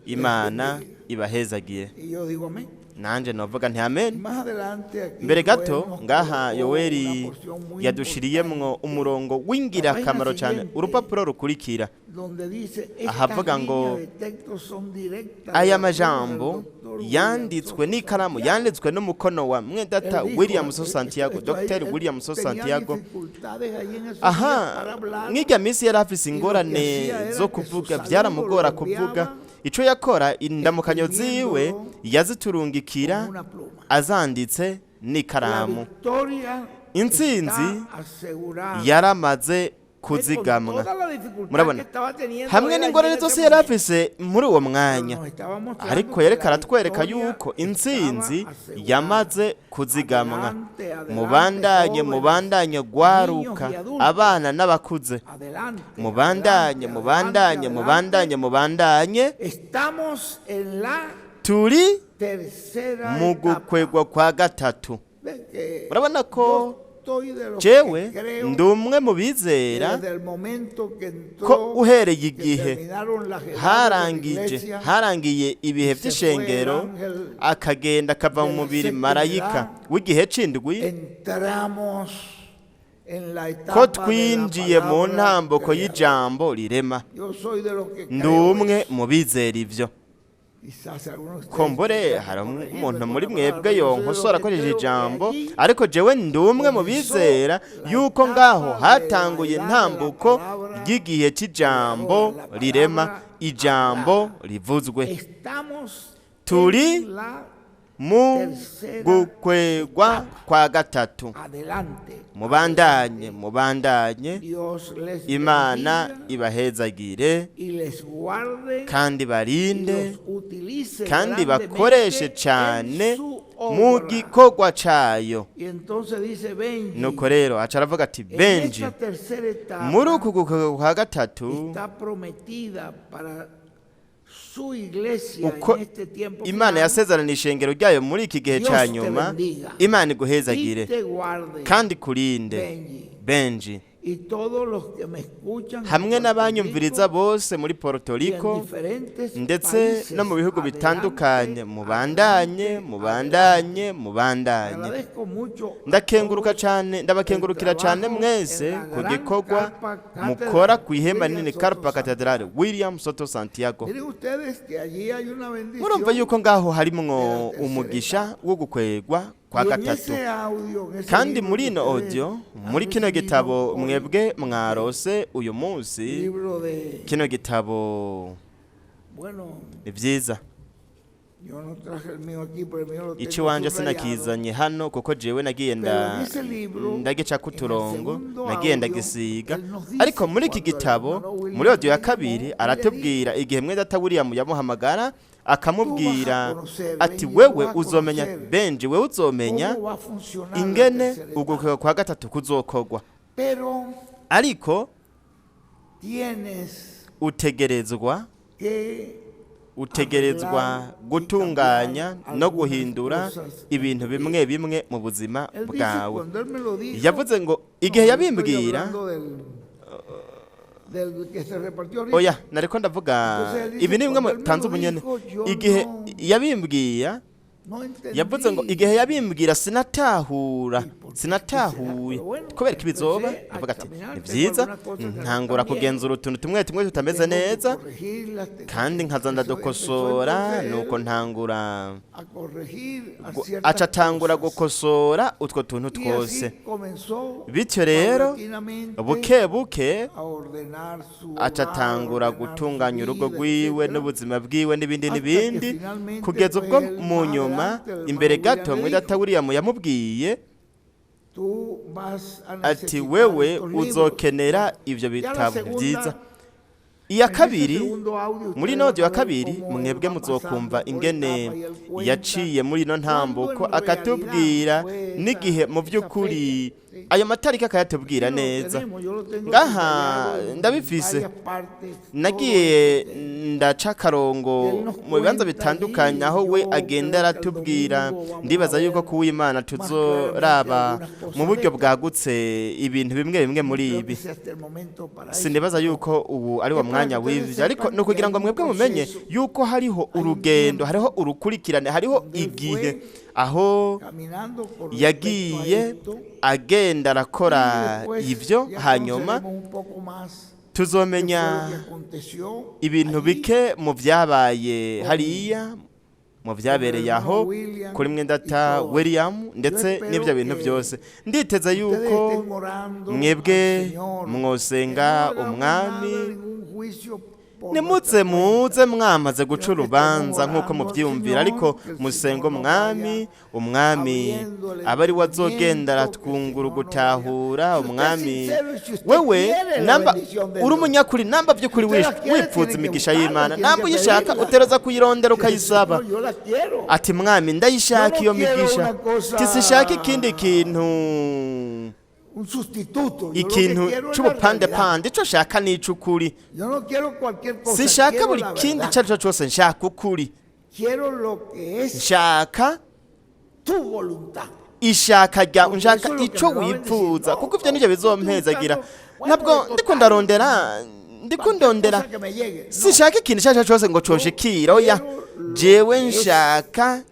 les Imana bendiga. ibahezagiye. Y yo digo amén. Nanje novuga nti amen. Más adelante aquí Mbere Joel gato nos ngaha colocó una Yoweri porción muy yadushiriyemwo importante. umurongo La página w'ingirakamaro cyane, siguiente, urupapuro rukurikira, donde dice: "Estas ahavuga ngo líneas de texto son directas de aya la pluma del majambo doctor William yanditswe Soto n'ikaramu Santiago." yanditswe n'umukono wa Él mwedata dijo, William Soto Santiago, esto ahí, Dr. él William Soto tenía Santiago. dificultades ahí en esos días Aha, para hablar, mwirya minsi yari afise y lo que ingorane hacía era zo que su kuvuga, saludo lo byaramugora kuvuga. enviaba Ico yakora, indamukanyo ziwe escribiéndolo yaziturungikira con una pluma. azanditse La n'ikaramu. victoria Intsinzi está asegurada. yaramaze Ve, con kuzigamwa. toda la dificultad que Murabona estaba teniendo hamwe él allí n'ingorane en zose ese yari momento. afise muri uwo Pero mwanya, nos estaba mostrando ariko que yariko la aratwereka victoria yuko estaba intsinzi asegurada. yamaze kuzigamwa. Adelante, adelante, Mubandanye, jóvenes, mubandanye niños gwaruka, y adultos. abana n'abakuze, Adelante, mubandanye, adelante, adelante, mubandanye, mubandanye, adelante. mubandanye. Estamos en la Turi tercera mu etapa. gukwegwa kwa gatatu. Ven que Murabona ko yo estoy de los jewe que creo ndi umwe mu que bizera desde el momento que ko entró, uhereye que igihe terminaron las edades de la harangije iglesia, harangiye ibihe se fue el by'ishengero, ángel akagenda akava mu de la mubiri séptima marayika edad, w'igihe c'indwi, entramos en la ko etapa de la twinjiye mu palabra ntambuko creadora. y'ijambo rirema. Yo soy de los que Ndi creo umwe eso. mu bizera ivyo. Quizás algunos de ustedes Kombore tengan que hari corregirme umuntu con muri la palabra, mwebwe pero yo soy de los yonkosora que akoresheje creo que ijambo, allí ariko jewe ndi umwe mu comenzó bizera la yuko ngaho etapa de la hatanguye edad de la intambuko palabra ry'igihe c'ijambo creadora, la rirema, palabra ijambo hablada. rivuzwe. Estamos Turi en la mu tercera gukwegwa etapa. kwa gatatu. Adelante, Mubandanye, adelante. mubandanye. Dios les Imana bendiga ibahezagire y les guarde kandi y barinde los utilice kandi bakoreshe grandemente en cyane su mu obra. gikorwa cayo. Y entonces dice Benji, Nuko rero aca aravuga ati en Benji, esta tercera muri etapa uku gukwegwa kwa gatatu, está prometida para su iglesia uko en este tiempo Imana final, yasezerana ishengero ryayo muri iki gihe Dios ca te nyuma, bendiga Imana y iguhezagire te guarde, kandi kurinde, Benji. Benji, Y todos los que me escuchan en hamwe Puerto n'abanyumviriza Rico bose muri Puerto y en Rico diferentes ndetse no mu países. bihugu bitandukanye, Adelante, mubandanye, adelante, mubandanye, adelante. mubandanye. Agradezco mucho a Ndakenguruka todos cyane, el ndabakengurukira cyane trabajo en mwese la ku gran gikorwa carpa mukora catedral ku ihema William nini Soto Karpa Santiago. Katedrale William Soto Santiago. Miren ustedes que allí hay una Murumva bendición yuko ngaho de la harimwo tercera umugisha etapa. wo gukwegwa kwa Y en gatatu. ese audio, en ese Kandi libro muri que ino ustedes audio, han muri kino recibido gitabo hoy, mwebwe mwarose uyu munsi, libro de, kino gitabo bueno, ni vyiza. Yo no traje el mío aquí, pero el mío lo tengo Ikiwanje subrayado. sinakizanye hano kuko jewe nagiye Pero en ese libro, ndagicako en el uturongo, segundo nagiye audio, ndagisiga. él nos dice Ariko muri iki cuando el gitabo, hermano William muri audio ya le llamó kabiri, y le aratubwira igihe mwene William yamuhamagara akamubwira Tú vas a conocer, ati Benji, wewe tú vas a uzomenya, conocer Benji, wewe uzomenya cómo va a funcionar la ingene tercera etapa. ugukwega kwa gatatu kuzokogwa. Pero Ariko tienes utegerezwa que utegerezwa arreglar y gutunganya cambiar no algunas guhindura cosas. ibintu bimwe bimwe mu buzima Él dice, bwawe. cuando él me lo dijo, Yavuze ngo no, igihe yo estoy yabimbwira, hablando del que se repartió ahorita. oya, nariko ndavuga Entonces él dice, ibi ni bimwe cuando él me tanze lo ubunyene. dijo, yo Igihe no- yabimbwira, No entendí. yavuze ngo igihe yabimbwira sinatahura, ¿Y por qué sinatahuye será? Pero bueno, kubera ko ibizoba. empecé a Ndavuga ati examinar, ni tengo byiza, algunas cosas que no ntangura están bien. kugenzura utuntu tumwe tumwe tutameze Tengo que neza, corregirlas, tengo kandi que- nkaza empezó ndadukosora. entonces él Nuko ntangura a corregir a ciertas aca atangura cosas. gukosora utwo tuntu Y twose. así comenzó Bityo rero paulatinamente buke buke a ordenar su aca hogar, atangura ordenar su gutunganya urugo vida, rwiwe etcétera. n'ubuzima bwiwe n'ibindi Hasta que n'ibindi, finalmente kugeza fue ubwo él mu más nyuma adelante, el imbere hermano gato William le mwidata dijo, William yamubwiye "Tú vas a ati necesitar wewe estos libros". uzokenera ivyo Ya la bitabo segunda, byiza. Iya en ese kabiri, segundo audio muri ustedes ino van audio a ya ver kabiri, cómo él mwebwe va muzokumva pasando por ingene etapa y él cuenta yaciye muri ino cuándo ntambuko en realidad akatubwira fue n'igihe mu esa by'ukuri fecha, ¿sí? ayo matariki akayatubwira Aquí lo neza. tenemos, yo lo tengo Ngaha subrayado en ndabifise, varias partes, todo nagiye esto. ndaca akarongo Él nos mu bibanza cuenta bitandukanye allí, aho we yo agenda creo que el aratubwira. domingo vamos a Ndibaza yuko ver kuw'Imana más claramente tuzoraba algunas mu cosas de buryo esto. bwagutse ibintu bimwe bimwe No muri creo ibi. que sea hasta el momento para eso, Sinibaza pero yuko ubu ari wo es para mwanya que ustedes w'ivyo, ariko sepan ni que ukugira hay ngo un mwebwe mumenye proceso, yuko hariho hay un urugendo, tiempo hariho urukurikirane, hariho donde él igihe fue aho caminando con respecto a yagiye esto agenda y arakora después ivyo. ya Hanyuma conoceremos un poco más qué fue tuzomenya lo que aconteció ibintu allí bike mu vyabaye con, hariya, mu con el vyabereye hermano aho William kuri y mwendata todo eso. William Yo ndetse n'ibyo espero bintu que byose. Nditeze ustedes yuko estén orando al mwebwe Señor, que no mwosenga hagamos nada, umwami, ningún juicio por nimuze nuestra muze cuenta, mwamaze guca sino que estemos urubanza nk'uko orando al muvyiyumvira, ariko Señor, que el musenge Señor nos umwami, vaya umwami abriendo el aba ari we azogenda entendimiento, que el aratwungura Señor nos vaya. ugutahura. Si usted es Umwami sincero y si usted wewe quiere la namba bendición de uri Dios, umunyakuri, namba si by'ukuri usted la quiere, wipfuza tiene que imigisha buscarla, y'Imana, tiene namba que uyishaka pedirla. uteroza kuyirondera Dice, ukayisaba. Señor, yo la quiero. Ati mwami, Yo ndayishaka no iyo quiero migisha, una tisishaka ikindi cosa, kintu, un sustituto. Yo lo que ikintu quiero es la realidad. c'ubupandepande. Ico nshaka n'ic'ukuri, Yo no quiero cualquier cosa, sinshaka quiero buri la kindi verdad. ico arico cose, nshaka ukuri, Quiero lo que es nshaka tu voluntad. ishaka rya Porque nshaka eso es lo que ico me va a bendecir. wipfuza, No, kuko ivyo no, nivyo no estoy bizompezagira. buscando, bueno, Ntabwo de ndiko total, ndarondera, ndiko cualquier ndondera, cosa que me llegue. No, sinshaka ikintu ico arico cose ngo yo conshikira, oya, quiero lo jewe que es nshaka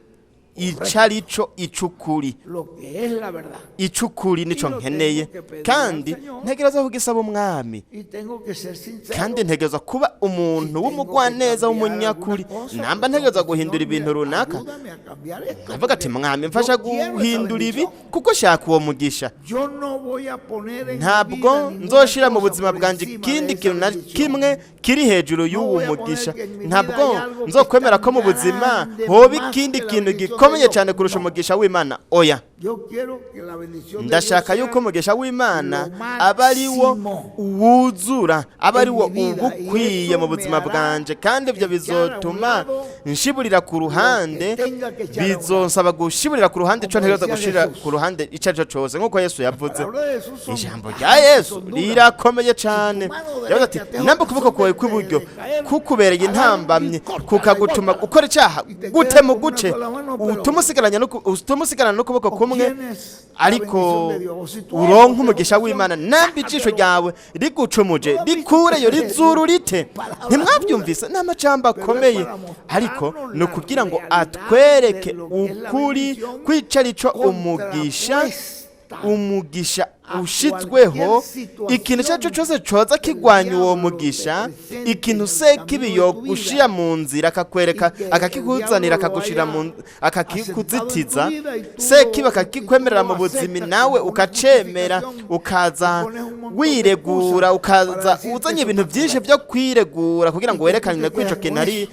ico correcto, arico ic'ukuri, lo que es la verdad. ic'ukuri Y nico lo nkeneye, tengo que pedir al kandi Señor ntegerezwa kugisaba umwami, y tengo que ser kandi sincero. ntegerezwa kuba Si umuntu tengo que w'umugwaneza cambiar alguna w'umunyakuri. cosa, Namba pues tengo ntegerezwa que, guhindura Señor, ibintu mira, runaka, ayúdame a cambiar esto, nkavuga ati porque mwami mfasha yo quiero esa guhindura ibi bendición. kuko nshaka uwo mugisha. Yo no voy a poner en mi Ntabwo vida ninguna nzoshira mu cosa buzima por bwanjye encima de ikindi esa kintu na bendición. kimwe kiri hejuru No y'uwo voy a poner mugisha. que en mi vida Ntabwo hay algo que es nzokwemera tan ko mu buzima grande hoba más ikindi que la kintu bendición de gikomeye Dios. cyane kurusha No. umugisha w'Imana, oya. Yo quiero que la bendición de Dios Ndashaka yuko sea umugisha w'Imana lo aba ari wo máximo wuzura, aba ari en wo mi vida y ubukwiye mu eso me buzima hará bwanje, kandi ibyo echar a un bizotuma lado nshiburira ku lo que ruhande, tenga que echar a un lado. bizonsaba gushiburira ku ruhande ico Como ntegerezwa decía gushira Jesús, ku ruhande ico arico cose, nk'uko Yesu las yavuze. palabras de Jesús son Ijambo rya grandes, Yesu son duras. rirakomeye Si tu cane. mano Yavuze ati derecha te hace namba ukuboko ocasión kwawe de, kw'iburyo de caer, kukubereye agarra y intambamyi córtala y kukagutuma bótala. gukora icaha, Y te gute quedas mu con una guce sola mano, pero utuma usigaranya n'uku- utuma usigarana n'ukuboko kumwe, obtienes la ariko bendición de Dios. O si tu ojo uronka te hace umugisha ocasión, w'Imana. Namba ijisho sácatelo. ryawe rigucumuje, ¿No lo has visto? rikureyo rizuru rite. Palabras duras, Ntimwabyumvise? Ni amajambo pero es akomeye, para ariko mostrarnos ni la ukugira ngo realidad de atwereke lo que es la ukuri bendición kwica arico umugisha, contrapuesta umugisha A ushitsweho, cualquier situación ikintu icyo ari cyo cyose coza que el kigwanya uwo diablo te mugisha, presente ikintu en el sekibi camino de yo tu vida gushira mu nzira akakwereka, y que el akakikuzanira, diablo lo akagushira haya mu asentado en tu akakikuzitiza, vida y tú sekibi lo, y tú akakikwemerera lo mu buzima, aceptas nawe como una ukacemera, justificación y ukaza pones un montón de excusas wiregura, para ukaza decir que uzanye eso ibintu está byinshi correcto. byo kwiregura kugira ngo Y que tú werekane te ko ico quedas kintu con ari eso.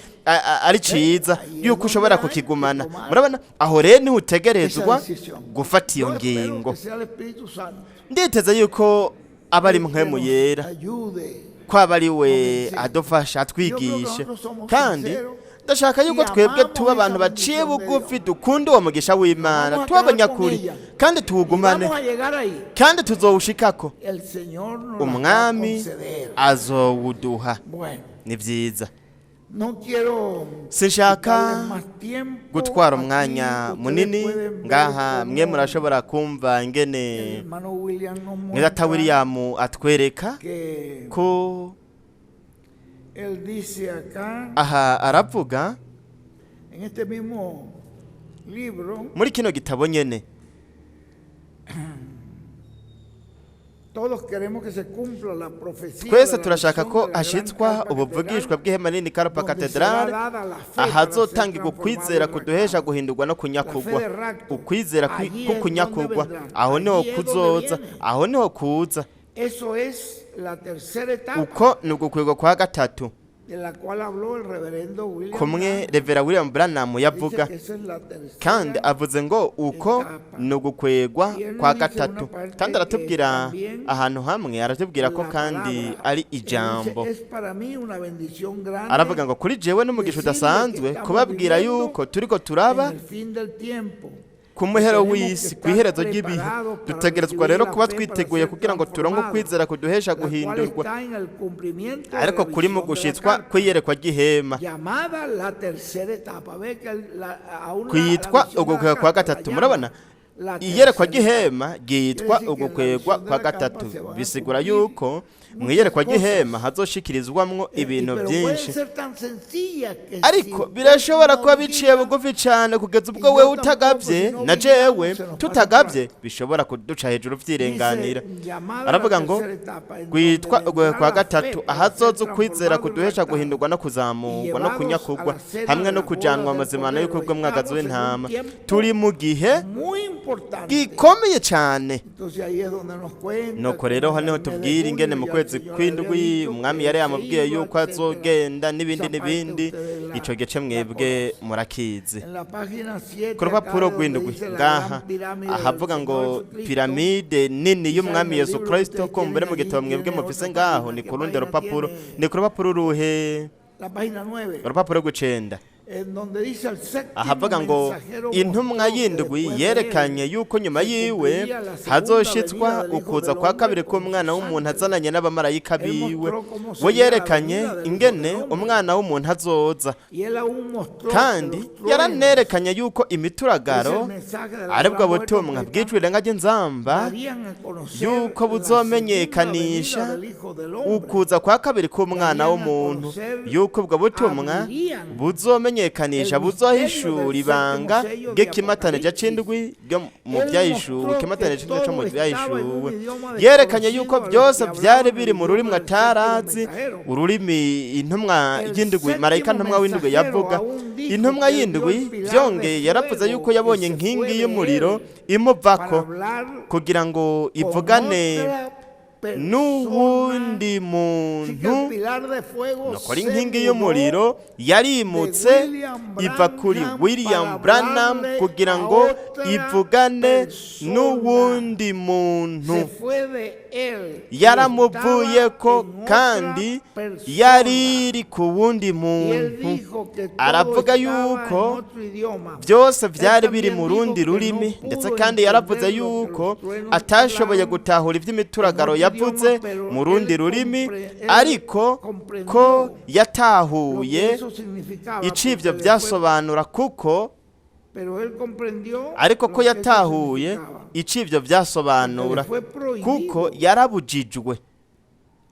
ari ¿Ves? ciza, Ahí es yuko donde ushobora hay que kukigumana. tomar Murabona aho rero niho esa utegerezwa decisión. gufata iyo Yo espero ngingo. que sea el Espíritu Santo Nditeze yuko aba ari el que mpwemu nos yera, ayude, ko aba ari nos we enseñe. adufasha, Yo creo que atwigishe. nosotros somos Kandi sinceros ndashaka y yuko twebwe tuba amamos abantu esa baciye bendición de bugufi, Dios. dukunda uwo mugisha Nos w'Imana, vamos a tuba quedar con abanyakuri ella kandi y tuwugumane, vamos a llegar ahí. kandi tuzowushikako. El Señor nos la va a Umwami conceder. azowuduha. Bueno, Ni byiza. no quiero Sinshaka quitarles más tiempo. gutwara Aquí umwanya ustedes munini pueden ver ngaha. Mwe cómo murashobora kumva el ingene hermano William nos mwedata muestra William atwereka que ko él dice acá aha aravuga en este mismo libro, muri kino gitabo nyene: todos queremos que se cumpla la profecía twese de la turashaka visión ko de la gran hashitswa carpa ubuvugishwa catedral, bw'ihema nini Karpa donde será Katedrale, dada la fe para ser ahazotangirwa transformado ukwizera y kuduhesha raptado. guhindurwa no La fe kunyakugwa. de rapto, Ukwizera allí es donde kukunyakugwa, vendrá, aho niho allí es donde kuzoza, viene. aho niho kuza. Eso es la tercera etapa Uko ni ugukwegwa kwa gatatu, de la cual habló el reverendo William kumwe Branham. Revera William Branham Dice yavuga. que esa es la Kandi tercera avuze ngo uko etapa. ni ugukwegwa Y él kwa nos dice una gatatu. parte Kandi que aratubwira también ahantu hamwe, aratubwira ko la kandi palabra. ari Él dice, ijambo. es para mí una bendición grande Aravuga ngo kuri jewe n'umugisha decirle que udasanzwe estamos kubabwira viviendo yuko turiko turaba en el fin del tiempo. ku muhero Tenemos que w'isi, ku estar iherezo ry'ibihe. preparados para Dutegerezwa recibir rero la kuba fe para twiteguye ser kugira ngo turonke transformados, ukwizera kuduhesha la cual guhindurwa, está en el cumplimiento de ariko la kuri mu visión de la gushitswa carpa, kw'iyerekwa ry'ihema, llamada la tercera etapa. Ve que aún la kwitwa visión de la ugukwegwa kwa carpa la gatatu. llama Murabona la iyerekwa tercera etapa. ry'ihema ryitwa Quiere decir que en la ugukwegwa visión de kwa la carpa gatatu, se van a bisigura cumplir yuko mu muchas iyerekwa cosas. ry'ihema hazoshikirizwamwo ibintu Pero pueden byinshi. ser tan sencillas que si Ariko usted birashobora no kuba biciye vigila bugufi cyane kugeza y ubwo yo wewe tampoco, utagabye si no na vigilamos, jewe se nos pasa por tutagabye, alto. bishobora kuduca hejuru vyirenganira. Dice, llamada la Aravuga ngo tercera etapa, en donde kwitwa uguhe vendrá kwa la fe gatatu, para ser ahazoza ukwizera transformado y kuduhesha raptado guhindurwa no y kuzamurwa no llevados a kunyakugwa, la cena hamwe de no las bodas kujanwa del amazimano Cordero. y'ubukwe bw'umwagazi Estamos en un w'intama. tiempo Turi mu gihe muy importante. gikomeye cyane. Entonces ahí es donde nos cuenta Nuko cómo rero en hano el mes de tubwira ingene julio mu ya el kwezi Señor había kw'indwi dicho umwami que yari él se yamubwiye iba, yuko etcétera. azogenda n'ibindi Esa parte n'ibindi. ustedes Ico gice la mwebwe conocen. murakizi. En la página 7 Ku acá rupapuro donde rw'indwi dice la ngaha, gran pirámide del ahavuga ngo Señor Jesucristo, piramide nini quizá en y'umwami el Yesu libro que Kristo, ustedes kumbure tienen mu allí gitabo mwebwe tiene mufise otra ngaho, página. ni ¿Qué ku rundi página rupapuro? tiene? Ni ku rupapuro ruhe? La página 9, Urupapuro rw'icenda, en donde dice el séptimo ahavuga ngo mensajero intumwa mostró que y'indwi después de él yerekanye yuko nyuma se yiwe cumpliría la segunda hazoshitswa venida del Hijo ukuza del kwa Hombre kabiri con k'umwana sus w'umuntu ángeles. azananye n'abamarayika Él biwe. mostró cómo We sería la yerekanye venida del Hijo ingene del Hombre. umwana w'umuntu azoza. Y él aún mostró que Kandi los truenos, yaranerekanye yuko que es el imituragaro, mensaje de la aribwo gran voz de butumwa trompeta, bw'ijwi rirenga ry'inzamba, darían a conocer yuko la segunda buzomenyekanisha venida del Hijo del Hombre. ukuza kwa kabiri k'umwana Darían a w'umuntu, conocer, yuko ubwo butumwa abrirían buzomenyekanisha, el misterio del buzohishura séptimo ibanga sello de ry'ikimatanija Apocalipsis. c'indwi ryo mu Él vyahishuwe, mostró que ikimatanija c'indwi co mu todo estaba en un vyahishuwe. idioma Yerekanye yuko desconocido a los byose que vyari hablaban el biri mu idioma rurimi del séptimo atarazi, mensajero. ururimi intumwa El y'indwi, marayika séptimo ntumwa w'indwi mensajero yavuga. aún dijo Intumwa que él vio y'indwi el pilar de vyongeye yaravuze yuko fuego que yabonye se inkingi fue de y'umuriro él para imuvako hablar kugira ngo con ivugane otra persona. n'uwundi Así que el muntu. pilar de fuego Nukora se inkingi mudó y'umuriro de yarimutse William iva kuri Branham William para Branham hablarle kugira a ngo otra ivugane persona. n'uwundi Se muntu. fue de él y estaba Yaramuvuyeko en otra kandi persona. yari iri ku wundi Y él muntu. dijo que todo Aravuga estaba en yuko otro idioma. byose Él byari biri también mu dijo rundi que no rurimi. Ndetse pudo kandi yaravuze entender lo que yuko los truenos atashoboye hablaron gutahura en iby'imituragaro otro idioma, yavuze pero mu rundi él, rurimi, él ariko ko comprendió lo que yatahuye eso significaba ico ivyo porque le fue, vyasobanura, kuko pero él comprendió ariko ko lo que eso yatahuye significaba, ico ivyo porque le vyasobanura, fue kuko prohibido yarabujijwe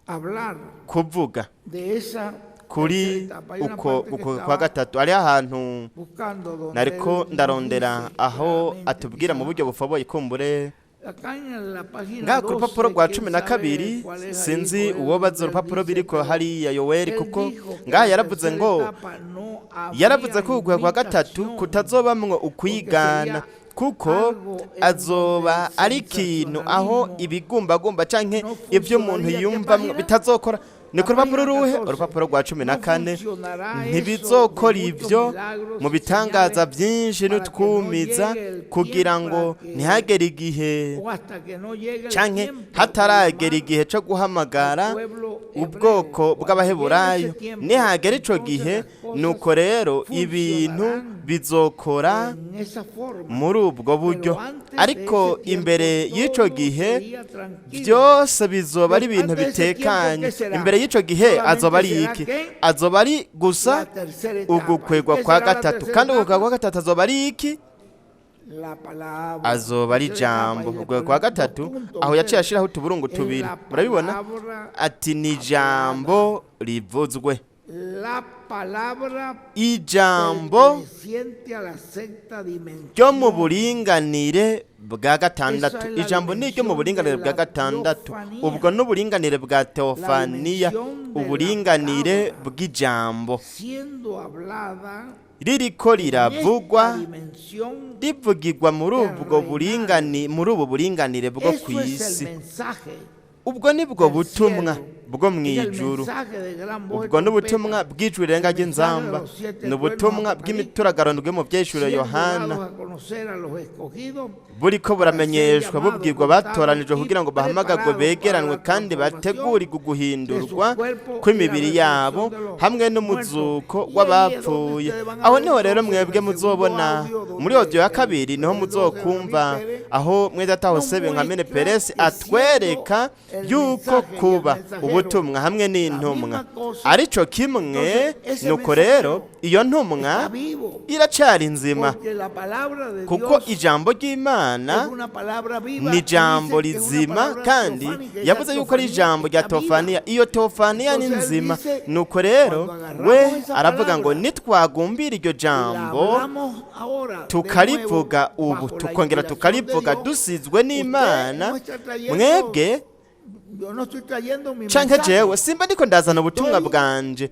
hablar kuvuga de esa tercera kuri etapa. Hay una uko parte que uko kwa estaba gatatu. Ari ahantu buscando donde nariko él nos ndarondera dice aho claramente, atubwira mu quizá buryo bufoboye, kumbure Acá en la página Ngaha ku rupapuro 12, rwa quién cumi na sabe kabiri, cuál es ahí, sinzi Joel, uwobaza él urupapuro dice, biriko pero hariya Yoweri, él kuko dijo que ngaha la yaravuze tercera ngo etapa no habría yaravuze ko uguhe kwa gatatu imitación, kutazobamwo porque ukwigana, sería kuko algo en donde azoba el ari ikintu aho sensacionalismo ibigumbagumba canke no ivyo umuntu funcionaría. ¿Qué yiyumvamwo página? bitazokora. Ni La ku rupapuro página ruhe? 14. Urupapuro rwa cumi na No kane. funcionará eso de Ntibizokora muchos ivyo milagros mu y bitangaza señales vyinshi para que no n'utwumiza, llegue el kugira tiempo ngo para que ntihagere igihe o hasta que no llegue el canke tiempo de hataragera llamar igihe co guhamagara al pueblo hebreo. ubwoko Cuando llegue bw'Abaheburayo. ese tiempo, Nihagera ico entonces gihe, las cosas nuko rero ibintu funcionarán bizokora en esa forma. muri ubwo buryo. Pero antes de Ariko ese tiempo imbere y'ico todo gihe sería tranquilo. byose bizoba ari ibintu Antes de ese tiempo, bitekanye. ¿qué será? Imbere y'ico gihe azoba Solamente ari será iki? que Azoba ari gusa la tercera etapa. ¿Y ugukwegwa qué kwa será la gatatu. tercera Kandi ugukwegwa etapa? kwa gatatu azoba ari iki? La palabra. Azoba ari Tercera etapa, ijambo. y le Ugukwegwa kwa ponen dos gatatu puntos aho yaciye ustedes. ashiraho utuburungu Es tubiri, la murabibona, palabra ati ni hablada. ijambo rivuzwe, La palabra ijambo perteneciente a la sexta ryo mu dimensión. buringanire bwa Esa gatandatu. es la Ijambo ni iryo mu dimensión de buringanire bwa la gatandatu. teofanía, Ubwo ni uburinganire bwa la teofaniya, dimensión de la uburinganire palabra bw'ijambo siendo hablada ririko en esta riravugwa, dimensión rivugirwa muri ubwo terrenal. buringani, muri ubu buringanire bwo Eso ku es el isi. mensaje Ubwo ni bwo del butumwa cielo. bwo mu Es el ijuru. mensaje de gran voz de Ubwo ni ubutumwa trompeta, bw'ijwi rirenga el mensaje de ry'inzamba, los siete ni truenos ubutumwa apocalípticos, bw'imituragaro ndwi mu vyeshuro siendo Yohana, dados a conocer a los escogidos buriko para ser buramenyeshwa llamados, bubwirwa contados batoranijwe y kugira ngo bahamagagwe, preparados para begeranwe la kandi transformación bategurirwe de sus uguhindurwa cuerpos y la kw'imibiri yabo resurrección de los hamwe muertos. n'umuzuko Y ahí es donde w'abapfuye. ustedes van a Aho ver niho rero entonces en mwebwe el segundo muzobona audio muri donde audio ya el kabiri, niho 12 de David muzokumva Pérez aho mwedata nos Hosebe nka mene muestra Peresi que siendo atwereka el yuko mensaje y el kuba mensajero ubutumwa hamwe la n'intumwa misma cosa, arico kimwe. entonces ese Nuko rero mensajero iyo ntumwa está vivo, iracari nzima, porque la palabra de kuko Dios ijambo ry'Imana es una palabra viva ni y ijambo dice que es una rizima, palabra kandi teofánica. Esa yavuze yuko ari teofanía ijambo rya está viva. teofaniya. Iyo teofaniya ni Entonces él nzima. dice, Nuko rero cuando agarramos we esa aravuga ngo palabra nitwagumbira iryo y la jambo, hablamos ahora de nuevo tukarivuga ubu, bajo la tukongera inspiración de tukarivuga Dios, dusizwe usted n'Imana, no está trayendo, mwebwe yo no estoy trayendo mi canke mensaje, jewe simba ndiko ndazana ubutumwa estoy bwanje,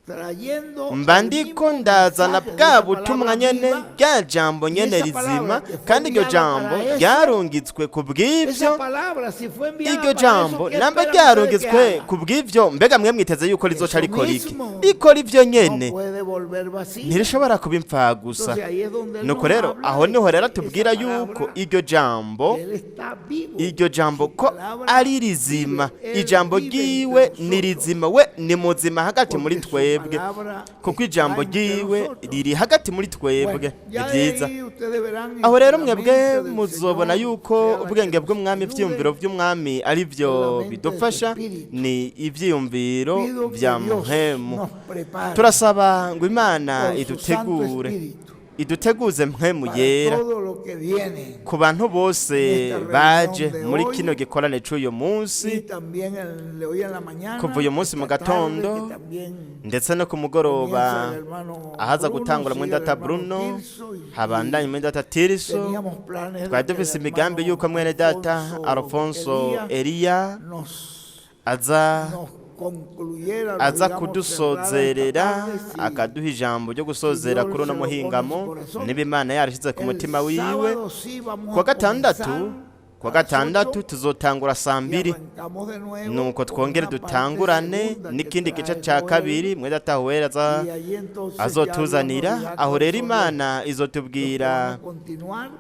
trayendo mba el ndiko mismo ndazana mensaje de bwa esa butumwa palabra nyene, viva, rya jambo y nyene esa rizima, palabra que fue kandi iryo enviada jambo para eso, ryarungitswe ku esa bw'ivyo. palabra si fue enviada Iryo para eso, jambo ¿qué namba esperan ustedes que ryarungitswe haga? ku bw'ivyo, mbega mwe mwiteze yuko rizoca Eso rikora iki? mismo Rikora ivyo no nyene, puede volver vacía. ntirishobora kuba impfagusa. Entonces ahí es donde él Nuko nos rero habla aho de niho rero que esa atubwira yuko palabra, iryo jambo, él está vivo, iryo jambo su ko palabra ari vive, rizima, él ijambo vive entre ryiwe ni nosotros, rizima, we ni muzima hagati muri porque su twebwe, palabra kuko está ijambo entre ryiwe nosotros. riri hagati muri twebwe. Bueno, Ni ya de vyiza. ahí ustedes verán Aho en que rero la mwebwe mente del muzobona Señor yuko sea la que ubwenge nos bw'umwami, ayude ivyiyumviro vy'umwami ari en vyo la mente de su bidufasha, espíritu. ni ivyiyumviro Pido que vya Dios mpwemu. nos prepare Turasaba ngo Imana con su Santo idutegure, Espíritu iduteguze mpwemu para yera todo lo que viene ku bantu en bose esta reunión baje de muri hoy kino gikorane c'uyu y munsi, también el de hoy en la kuva mañana, uyu munsi mu esta tarde, que gatondo también ndetse no ku comienza mugoroba el hermano ahaza Bruno, gutangura sigue el mwendata hermano Bruno, Tirso y habandanye mwendata Tiriso. teníamos planes de Twari que el dufise imigambi hermano yuko mwene data Alfonso Alfonso Elías Eliya nos, aza nos concluyera, aza digamos, cerrara esta kudusozerera, tarde si, akaduha ijambo ryo si gusozera Dios kuri uno se lo pone en su muhingamo, corazón. niba Imana yarashize ku El mutima wiwe. sábado sí vamos Kuwa a gatandatu, comenzar kuwa a las gatandatu 8 tuzotangura saa y mbiri, arrancamos de nuevo nuko con twongere una parte dutangurane segunda que n'ikindi gice trae ca Joel kabiri mwedata Wera aza y allí entonces ya Dios nos azotuzanira. dirá Aho cuáles rero son los, Imana los que van izotubwira a continuar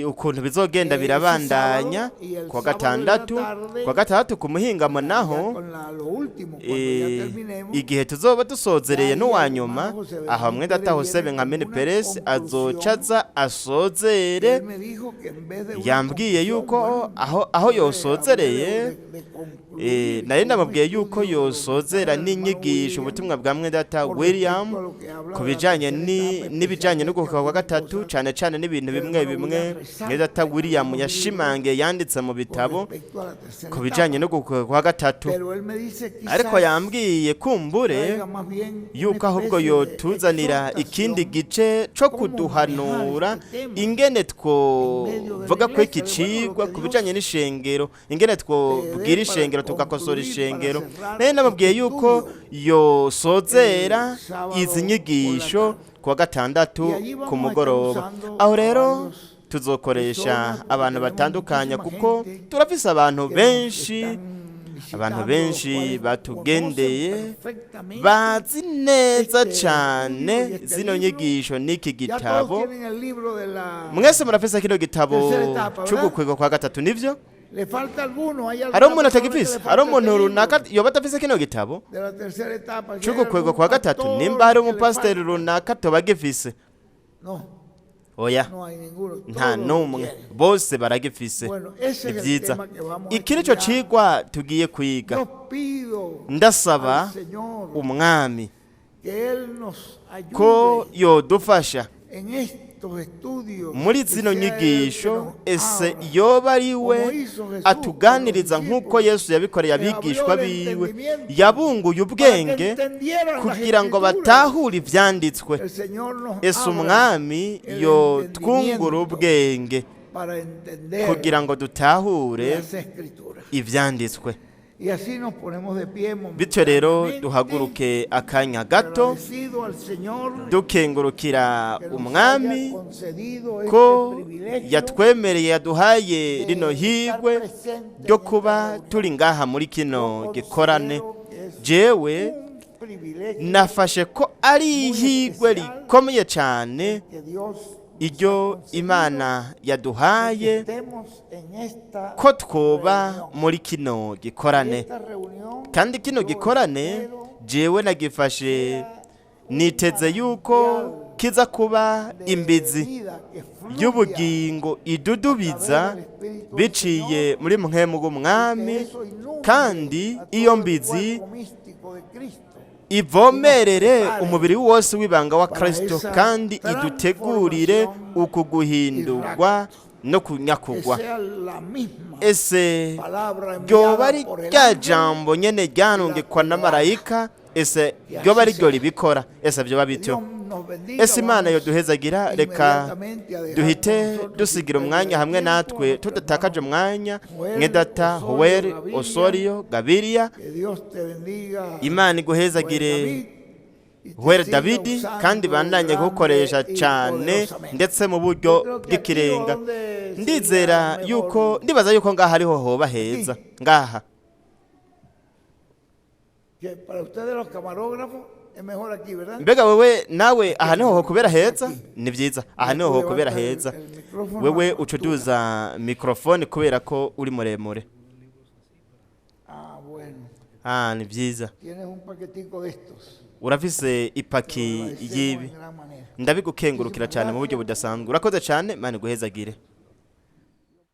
ukuntu bizogenda ese birabandanya sábado y el kuwa sábado de la gatandatu. tarde, Kuwa gatandatu ku muhingamo ya naho, con lo último, cuando ya terminemos, igihe tuzoba ya dusozereye ahí el n'uwa nyuma, hermano José aho Benjamín mwedata Pérez Hosebe viene nka con mene una Peresi azoca conclusión. aza asozere. Él me dijo que en vez de una Yambwiye conclusión, yuko bueno, aho aho yo le hablé yosozereye, de concluir nari con un ndamubwiye yuko estudio sobre el mensaje yosozera del hermano n'inyigisho William ubutumwa bwa mwedata con William respecto a lo que habla ku de la bijanye tercera etapa, n'ibijanye especialmente n'uguhuka kwa algunas gatatu, cosas cane cane n'ibintu que el bimwe hermano bimwe William resalta mwedata en William algunos libros yashimangiye yanditse mu con bitabo respecto a la tercera ku bijanye etapa. n'uguhuka kwa gatatu. Pero él me dice Ariko quizás yambwiye kumbure traiga más bien una yuko ahubwo especie de yotuzanira ikindi exhortación gice co cómo manejar kuduhanura este tema ingene en medio de la twovuga ko iki iglesia. Bueno, lo cigwa que ku bijanye n'ishengero, ingene twobwira ishengero, tugakosora ishengero. Naye nababwiye yuko yosozera izi nyigisho kuwa gatandatu ku mugoroba. Aho rero tuzokoresha abantu batandukanye, kuko turafise abantu benshi, abantu benshi batugendeye, bazi neza cyane zino nyigisho n'iki gitabo. Mwese murafise kino gitabo c'ugukwega kwa gatatu, nivyo? Hariho umuntu atagifise? Hariho umuntu runaka yoba adafise kino gitabo c'ugukwega kwa gatatu? Nimba hari umupasiteri runaka toba agifise? Oya, nta n'umwe, bose baragifise. Ni byiza. Iki nicyo cigwa tugiye kwiga. Ndasaba Umwami ko yodufasha muri zino nyigisho. Ese yoba ari we atuganiriza nk'uko Yesu yabikoreye abigishwa biwe, yabunguye ubwenge kugira ngo batahure Ibyanditswe. Ese Umwami yotwungura ubwenge kugira ngo dutahure Ibyanditswe. Bityo rero duhaguruke akanya gato, dukengurukira Umwami ko yatwemereye, yaduhaye rino higwe ryo kuba turi ngaha muri kino gikorane. Jewe nafashe ko ari ihigwe rikomeye cyane iryo Imana yaduhaye ko twoba muri kino gikorane. Kandi kino gikorane jewe nagifashe niteze yuko kiza kuba imbizi y'ubugingo idudubiza biciye muri mpwemu bw'Umwami, kandi iyo mbizi ivomerere umubiri wose w'ibanga wa Kristo, kandi idutegurire uku guhindurwa no kunyakugwa. Ese ryoba ari rya jambo nyene ryanungikwa na marayika? Ese ryoba ari ryo ribikora? Ese vyoba bityo? Ese Imana yoduhezagira. Reka duhite dusigira umwanya hamwe natwe, tudatakaje umwanya, mwedata Howeri Osorio Gabiria. Imana iguhezagire, Howeri Davidi, kandi bandanye kugukoresha cyane ndetse mu buryo bw'ikirenga. Ndizera yuko, ndibaza yuko ngaha ariho hoba heza, ngaha. Que para ustedes los camarógrafos es mejor aquí, ¿verdad? Mbega wewe nawe aha niho hokubera heza? Ni byiza, aha niho hokubera heza. Wewe ucuduza mikrofone kubera ko uri muremure. Ah, bueno. Ah, ni byiza. Tienes un paquetico de estos. Urafise Te ipaki lo agradecemos y'ibi. en gran manera. Ndabigukengurukira cyane mu buryo budasanzwe. Urakoze cyane, Imana iguhezagire.